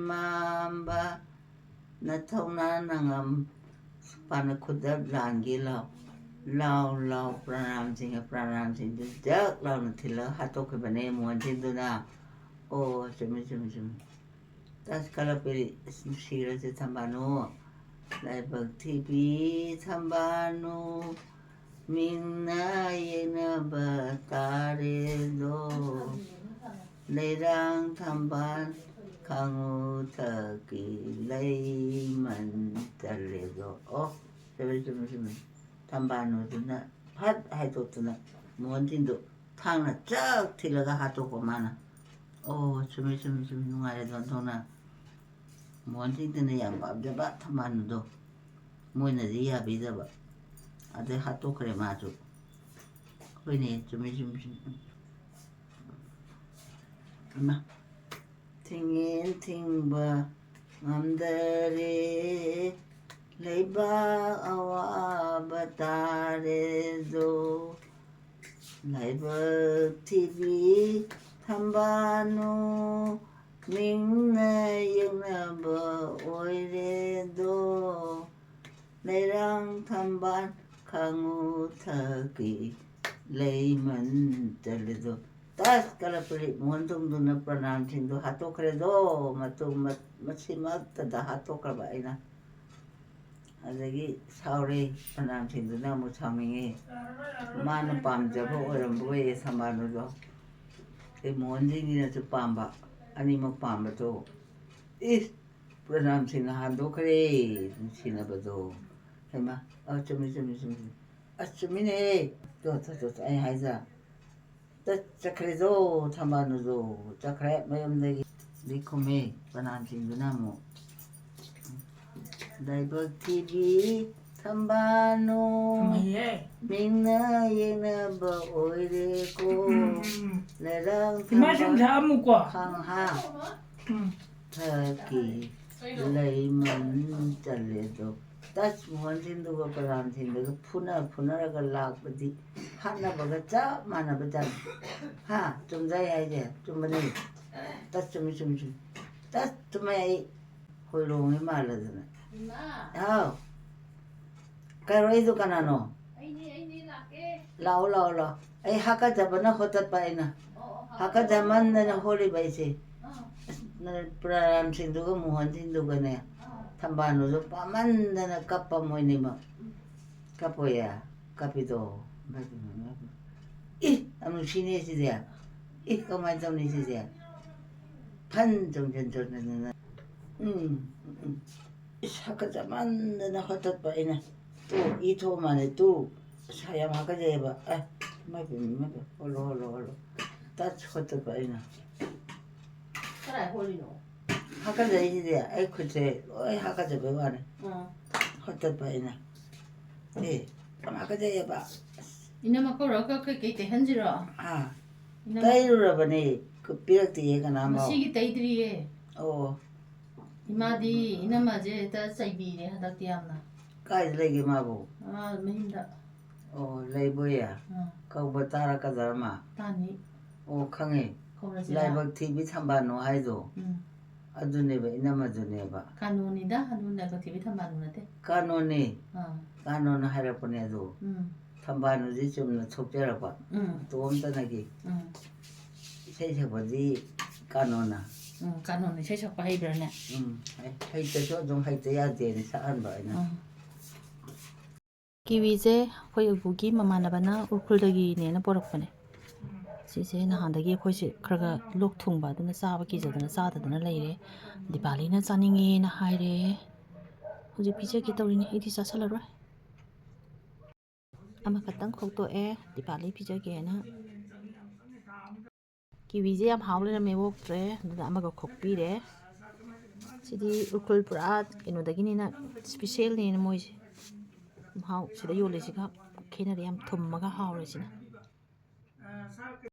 ꯃꯥꯝꯕ, ꯅꯊꯧꯅꯥ ꯅꯉꯝ ꯄꯥꯅ ꯈꯨꯗꯞ ꯂꯥꯟꯒꯦ ꯂꯥꯎ꯫ ꯂꯥꯎ ꯂꯥꯎ ꯄ꯭ꯔꯅꯥꯟꯁꯤꯡ, ꯄ꯭ꯔꯅꯥꯟꯁꯤꯡꯗꯨ ꯖꯛ ꯂꯥꯎꯅ ꯊꯤꯜꯂꯒ ꯍꯥꯠꯇꯣꯛꯈꯤꯕꯅꯦ ꯃꯣꯍꯟꯁꯤꯡꯗꯨꯅ꯫ ꯑꯣ, ꯆꯨꯝꯃꯤ, ꯆꯨꯝꯃꯤ, ꯆꯨꯝꯃꯤ꯫ ꯇꯁ ꯀꯂꯛꯄꯤꯔꯤ, ꯑꯁ, ꯅꯨꯡꯁꯤꯔꯁꯦ ꯊꯝꯕꯥꯜꯅꯨ꯫ ꯂꯥꯏꯕꯛ ꯊꯤꯕꯤ ꯊꯝꯕꯥꯜꯅꯨ꯫ ꯃꯤꯡꯅ ꯌꯦꯡꯅꯕ ꯇꯥꯔꯦꯗꯣ, ꯂꯩꯔꯥꯡ ꯊꯝꯕꯥꯜ ꯈꯥꯉꯨ ꯊꯛꯀꯤ ꯂꯩꯃꯟ ꯆꯜꯂꯦꯗꯣ꯫ ꯑꯣ, ꯆꯨꯝꯃꯦ, ꯆꯨꯝꯃꯦ, ꯆꯨꯝꯃꯦ꯫ ꯊꯝꯕꯥꯜꯅꯨꯗꯨꯅ ꯐꯠ ꯍꯥꯏꯗꯣꯛꯇꯅ ꯃꯣꯍꯟꯁꯤꯡꯗꯨ ꯊꯥꯡꯅ ꯆꯛ ꯊꯤꯜꯂꯒ ꯍꯥꯠꯇꯣꯛꯄ ꯃꯥꯅ꯫ ꯑꯣ, ꯆꯨꯝꯃꯦ, ꯆꯨꯝꯃꯦ, ꯆꯨꯝꯃꯦ꯫ ꯅꯨꯡꯉꯥꯏꯔꯦꯗꯣ, ꯑꯣꯟꯊꯣꯛꯅ꯫ ꯃꯣꯍꯟꯁꯤꯡꯗꯨꯅ ꯌꯥꯝ ꯄꯥꯝꯖꯕ ꯊꯝꯕꯥꯜꯅꯨꯗꯣ ꯃꯣꯏꯅꯗꯤ ꯌꯥꯕꯤꯗꯕ꯫ ꯑꯗꯩ ꯍꯥꯠꯇꯣꯛꯈ꯭ꯔꯦ ꯃꯥꯁꯨ꯫ ꯍꯣꯏꯅꯦ, ꯆꯨꯝꯃꯦ, ꯆꯨꯝꯃꯦ, ꯆꯨꯝꯃꯦ꯫ ꯏꯃꯥ, ꯊꯤꯡꯉꯦꯟ ꯊꯤꯡꯕ ꯉꯝꯗꯔꯦ, ꯂꯩꯕꯥꯛ ꯑꯋꯥꯕ ꯇꯥꯔꯦꯗꯣ꯫ ꯂꯥꯏꯕꯛ ꯊꯤꯕꯤ ꯊꯝꯕꯥꯜꯅꯨ, ꯃꯤꯡꯅ ꯌꯦꯡꯅꯕ ꯑꯣꯏꯔꯦꯗꯣ꯫ ꯂꯩꯔꯥꯡ ꯊꯝꯕꯥꯜ ꯈꯥꯉꯨ ꯊꯛꯀꯤ ꯂꯩꯃꯟ ꯆꯜꯂꯦꯗꯣ꯫ ꯇꯁ ꯀꯂꯄꯨꯔꯤ ꯃꯣꯍꯟꯊꯣꯡꯗꯨꯅ ꯄ꯭ꯔꯅꯥꯝꯁꯤꯡꯗꯣ ꯍꯥꯠꯇꯣꯛꯈ꯭ꯔꯦꯗꯣ꯫ ꯃꯇꯨ ꯃ-, ꯃꯁꯤꯃꯛꯇꯗ ꯍꯥꯠꯇꯣꯛꯈ꯭ꯔꯕ ꯑꯩꯅ꯫ ꯑꯗꯒꯤ ꯁꯥꯎꯔꯦ, ꯄ꯭ꯔꯅꯥꯝꯁꯤꯡꯗꯨꯅ ꯑꯃꯨꯛ ꯁꯥꯎꯅꯤꯡꯉꯦ꯫ ꯃꯥꯅ ꯄꯥꯝꯖꯕ ꯑꯣꯏꯔꯝꯕ ꯑꯣꯏꯌꯦ ꯊꯝꯕꯥꯜꯅꯨꯗꯣ꯫ ꯑꯩ ꯃꯣꯍꯟꯁꯤꯡꯒꯤꯅꯁꯨ ꯄꯥꯝꯕ, ꯑꯅꯤꯃꯛ ꯄꯥꯝꯕꯗꯣ꯫ ꯏꯁ! ꯄ꯭ꯔꯅꯥꯝꯁꯤꯡꯅ ꯍꯥꯟꯗꯣꯛꯈ꯭ꯔꯦ ꯅꯨꯡꯁꯤꯅꯕꯗꯣ꯫ ꯍꯩꯃꯥ, ꯑ, ꯆꯨꯝꯃꯤ, ꯆꯨꯝꯃꯤ, ꯆꯨꯝꯃꯤ꯫ ꯑꯁ, ꯆꯨꯝꯃꯤꯅꯦꯍꯦ꯫ ꯇꯣ, ꯇꯣ, ꯇꯣ, ꯇꯣ, ꯑꯩ ꯍꯥꯏꯖ-, ꯇ-, ꯆꯠꯈ꯭ꯔꯦꯗꯣ, ꯊꯝꯕꯥꯜꯅꯨꯗꯣ꯫ ꯆꯠꯈ꯭ꯔꯦ ꯃꯌꯨꯝꯗꯒꯤ꯫ ꯑꯗꯩ ꯈꯨꯝꯃꯦ ꯄ꯭ꯔꯅꯥꯝꯁꯤꯡꯗꯨꯅ ꯑꯃꯨꯛ꯫ ꯂꯥꯏꯕꯛ ꯊꯤꯕꯤ ꯊꯝꯕꯥꯜꯅꯨ, ꯊꯝꯃꯣꯏꯌꯦ꯫ ꯃꯤꯡꯅ ꯌꯦꯡꯅꯕ ꯑꯣꯏꯔꯦꯀꯣ꯫ ꯎꯝ, ꯎꯝ, ꯎꯝ꯫ ꯂꯩꯔꯥꯡ ꯏꯃꯥ ꯁꯨꯝ ꯊꯝꯕꯥꯜ ꯊꯛꯑꯝꯃꯨꯀꯣ꯫ ꯈꯥꯡ ꯍꯥ꯫ ꯎꯝ꯫ ꯊꯛꯀꯤ ꯂꯩꯃꯟ ꯆꯜꯂꯦꯗꯣ꯫ ꯇꯁ ꯃꯣꯍꯟꯁꯤꯡꯗꯨꯒ ꯄ꯭ꯔꯅꯥꯝꯁꯤꯡꯗꯨꯒ ꯐꯨꯅ ꯐꯨꯅꯔꯒ ꯂꯥꯛꯄꯗꯤ ꯍꯥꯠꯅꯕꯒ ꯆꯞ ꯃꯥꯟꯅꯕ ꯖꯥꯠꯅꯤ꯫ ꯍꯥ? ꯆꯨꯝꯖꯩ ꯍꯥꯏꯁꯦ? ꯆꯨꯝꯕꯅꯤ꯫ ꯇꯁ ꯆꯨꯝꯃꯤ, ꯆꯨꯝꯃꯤ, ꯆꯨꯝꯃꯤ꯫ ꯇꯁ ꯆꯨꯝꯃꯦ ꯑꯩ꯫ ꯍꯣꯏꯔꯣꯡꯉꯤ ꯃꯥꯜꯂꯗꯅ꯫ ꯏꯃꯥ꯫ ꯍꯥꯎ꯫ ꯀꯩꯅꯣ, ꯑꯩꯗꯣ ꯀꯅꯥꯅꯣ? ꯑꯩꯅꯦ, ꯑꯩꯅꯦ, ꯂꯥꯛꯀꯦ꯫ ꯂꯥꯛꯑꯣ, ꯂꯥꯛꯑꯣ, ꯂꯥꯛꯑꯣ꯫ ꯑꯩ ꯍꯥꯀꯠꯆꯕꯅ ꯍꯣꯇꯠꯄ ꯑꯩꯅ꯫ ꯑꯣ, ꯑꯣ, ꯍꯥꯀꯠꯆꯕ꯫ ꯍꯥꯀꯠꯆꯃꯟꯗꯅ ꯍꯣꯠꯂꯤꯕ ꯑꯩꯁꯦ꯫ ꯑꯥ꯫ ꯑꯁ, ꯅ-, ꯄ꯭ꯔꯅꯥꯝꯁꯤꯡꯗꯨꯒ ꯃꯣꯍꯟꯁꯤꯡꯗꯨꯒꯅꯦ, ꯑꯥ꯫ ꯊꯝꯕꯥꯜꯅꯨꯗꯣ ꯄꯥꯝꯃꯟꯗꯅ ꯀꯞꯄ ꯃꯣꯏꯅꯤꯃꯛ꯫ ꯎꯝ꯫ ꯀꯞꯄꯣꯏꯌꯦ? ꯀꯥꯞꯄꯤꯗꯣ꯫ ꯏꯃꯥꯏ ꯄꯦꯝꯃ, ꯏꯃꯥꯏ ꯄꯦꯝꯃ꯫ ꯏ, ꯌꯥꯝ ꯅꯨꯡꯁꯤꯅꯦ ꯁꯤꯗꯤ꯫ ꯏ, ꯀꯃꯥꯏꯅ ꯇꯧꯅꯤ ꯁꯤꯗꯤ? ꯐꯟ ꯆꯣꯡꯁꯤꯟ ꯆꯣꯡꯁꯤꯟꯗꯅ꯫ ꯎꯝ, ꯎꯝ, ꯎꯝ꯫ ꯏꯁ, ꯍꯥꯀꯠꯆꯃꯟꯗꯅ ꯍꯣꯇꯠꯄ ꯑꯩꯅ꯫ ꯇꯨ, ꯏ ꯊꯣꯛꯑ ꯃꯥꯜꯂꯦ, ꯇꯨ꯫ ꯑꯁ, ꯌꯥꯝ ꯍꯥꯀꯠꯆꯩꯌꯦꯕ꯫ ꯑꯦ, ꯏꯃꯥꯏ ꯄꯦꯝꯃ, ꯏꯃꯥꯏ ꯄꯦꯝꯃ꯫ ꯍꯣꯜꯂꯣ, ꯍꯣꯜꯂꯣ, ꯍꯣꯜꯂꯣ꯫ ꯇꯁ ꯍꯣꯇꯠꯄ ꯑꯩꯅ꯫ ꯀꯗꯥꯏ ꯍꯣꯜꯂꯤꯅꯣ? ꯍꯥꯀꯠꯆꯩꯁꯤꯗꯤ, ꯑꯩ ꯈꯨꯠꯁꯦ ꯂꯣꯏ ꯍꯥꯀꯠꯆꯕꯩ ꯋꯥꯅꯤ꯫ ꯑꯥ꯫ ꯍꯣꯇꯠꯄ ꯑꯩꯅ꯫ ꯑꯦ, ꯌꯥꯝ ꯍꯥꯀꯠꯆꯩꯌꯦꯕ꯫ ꯏꯅꯝꯃ ꯀꯧꯔꯒ ꯀꯩꯀꯩ ꯇꯩꯍꯟꯁꯤꯔꯣ? ꯑꯥ꯫ ꯏꯅꯝꯃ ꯇꯩꯔꯨꯔꯕꯅꯦ, ꯄꯤꯔꯛꯇꯤꯌꯦ ꯀꯅꯥꯝꯐꯥꯎ꯫ ꯉꯁꯤꯒꯤ ꯇꯩꯗ꯭ꯔꯤꯌꯦ꯫ ꯑꯣ꯫ ꯏꯃꯥꯗꯤ ꯏꯅꯝꯃꯁꯦ ꯍꯦꯛꯇ ꯆꯩꯕꯤꯔꯦ ꯍꯟꯗꯛꯇꯤ ꯌꯥꯝꯅ꯫ ꯀꯥꯏꯗ ꯂꯩꯒꯦ ꯃꯥꯕꯨ? ꯑꯥ, ꯃꯌꯨꯝꯗ꯫ ꯑꯣ, ꯂꯩꯕꯣꯏꯌꯦ? ꯑꯥ꯫ ꯀꯧꯕ ꯇꯥꯔꯛꯀꯗ꯭ꯔꯥ ꯃꯥ? ꯇꯥꯅꯤ꯫ ꯑꯣ, ꯈꯪꯉꯦ꯫ ꯀꯧꯔꯁꯤꯔꯥ? ꯂꯥꯏꯕꯛ ꯊꯤꯕꯤ ꯊꯝꯕꯥꯜꯅꯨ ꯍꯥꯏꯗꯣ꯫ ꯎꯝ꯫ ꯑꯗꯨꯅꯦꯕ, ꯏꯅꯝꯃꯗꯨꯅꯦꯕ꯫ ꯀꯥꯅꯣꯅꯤꯗ, ꯑꯗꯨ ꯂꯥꯏꯕꯛ ꯊꯤꯕꯤ ꯊꯝꯕꯥꯜꯅꯨ ꯅꯠꯇꯦ꯫ ꯀꯥꯅꯣꯅꯦ꯫ ꯑꯥ꯫ ꯀꯥꯅꯣꯅ ꯍꯥꯏꯔꯛꯄꯅꯦ ꯑꯗꯨ꯫ ꯎꯝ꯫ ꯊꯝꯕꯥꯜꯅꯨꯗꯤ ꯆꯨꯝꯅ ꯊꯣꯛꯆꯔꯛꯄ꯫ ꯎꯝ꯫ ꯇꯣꯝꯇꯅꯒꯤ꯫ ꯎꯝ꯫ ꯏꯁꯩ ꯁꯛꯄꯗꯤ ꯀꯥꯅꯣꯅ꯫ ꯎꯝ, ꯀꯥꯅꯣꯅ ꯏꯁꯩ ꯁꯛꯄ ꯍꯩꯕ꯭ꯔꯥꯅꯦ? ꯎꯝ, ꯍꯩ-, ꯍꯩꯇꯁꯨ ꯑꯗꯨꯝ ꯍꯩꯇ ꯌꯥꯗꯦꯅ ꯁꯛꯍꯟꯕ ꯑꯩꯅ꯫ ꯎꯝ꯫ ꯀꯤꯋꯤꯁꯦ ꯑꯩꯈꯣꯏ ꯑꯕꯨꯒꯤ ꯃꯃꯥꯟꯅꯕꯅ ꯎꯈ꯭ꯔꯨꯜꯗꯒꯤꯅꯦꯅ ꯄꯣꯔꯛꯄꯅꯦ꯫ ꯁꯤꯁꯦ ꯅꯍꯥꯟꯗꯒꯤ ꯑꯩꯈꯣꯏꯁꯦ ꯈꯔ ꯈꯔ ꯂꯣꯛ ꯊꯨꯡꯕ, ꯑꯗꯨꯅ ꯆꯥꯕ ꯀꯤꯖꯗꯅ ꯆꯥꯗꯗꯅ ꯂꯩꯔꯦ꯫ ꯗꯤꯄꯥꯂꯤꯅ ꯆꯥꯅꯤꯡꯉꯦꯅ ꯍꯥꯏꯔꯦ꯫ ꯍꯧꯖꯤꯛ ꯄꯤꯖꯒꯦ ꯇꯧꯔꯤꯅꯦ, ꯑꯩꯗꯤ ꯆꯥꯁꯜꯂꯔꯣꯏ꯫ ꯑꯃꯈꯛꯇꯪ ꯈꯣꯛꯇꯣꯛꯑꯦ, ꯗꯤꯄꯥꯂꯤ ꯄꯤꯖꯒꯦꯅ꯫ ꯀꯤꯋꯤꯁꯦ ꯌꯥꯝ ꯍꯥꯎ ꯂꯩꯔꯝꯃꯦ, ꯑꯣꯛꯇ꯭ꯔꯦ, ꯑꯗꯨꯅ ꯑꯃꯒ ꯈꯣꯛꯄꯤꯔꯦ꯫ ꯁꯤꯗꯤ ꯎꯈ꯭ꯔꯨꯜ ꯄꯨꯔꯥ ꯀꯩꯅꯣꯗꯒꯤꯅꯤꯅ, ꯏꯁꯄꯤꯁꯦꯜꯅꯦꯅ ꯃꯣꯏꯁꯦ꯫ ꯃꯍꯥꯎ ꯁꯤꯗ ꯌꯣꯜꯂꯤꯁꯤꯒ ꯈꯦꯠꯅꯔꯦ, ꯌꯥꯝ ꯊꯨꯝꯃꯒ ꯍꯥꯎꯔꯦ ꯁꯤꯅ꯫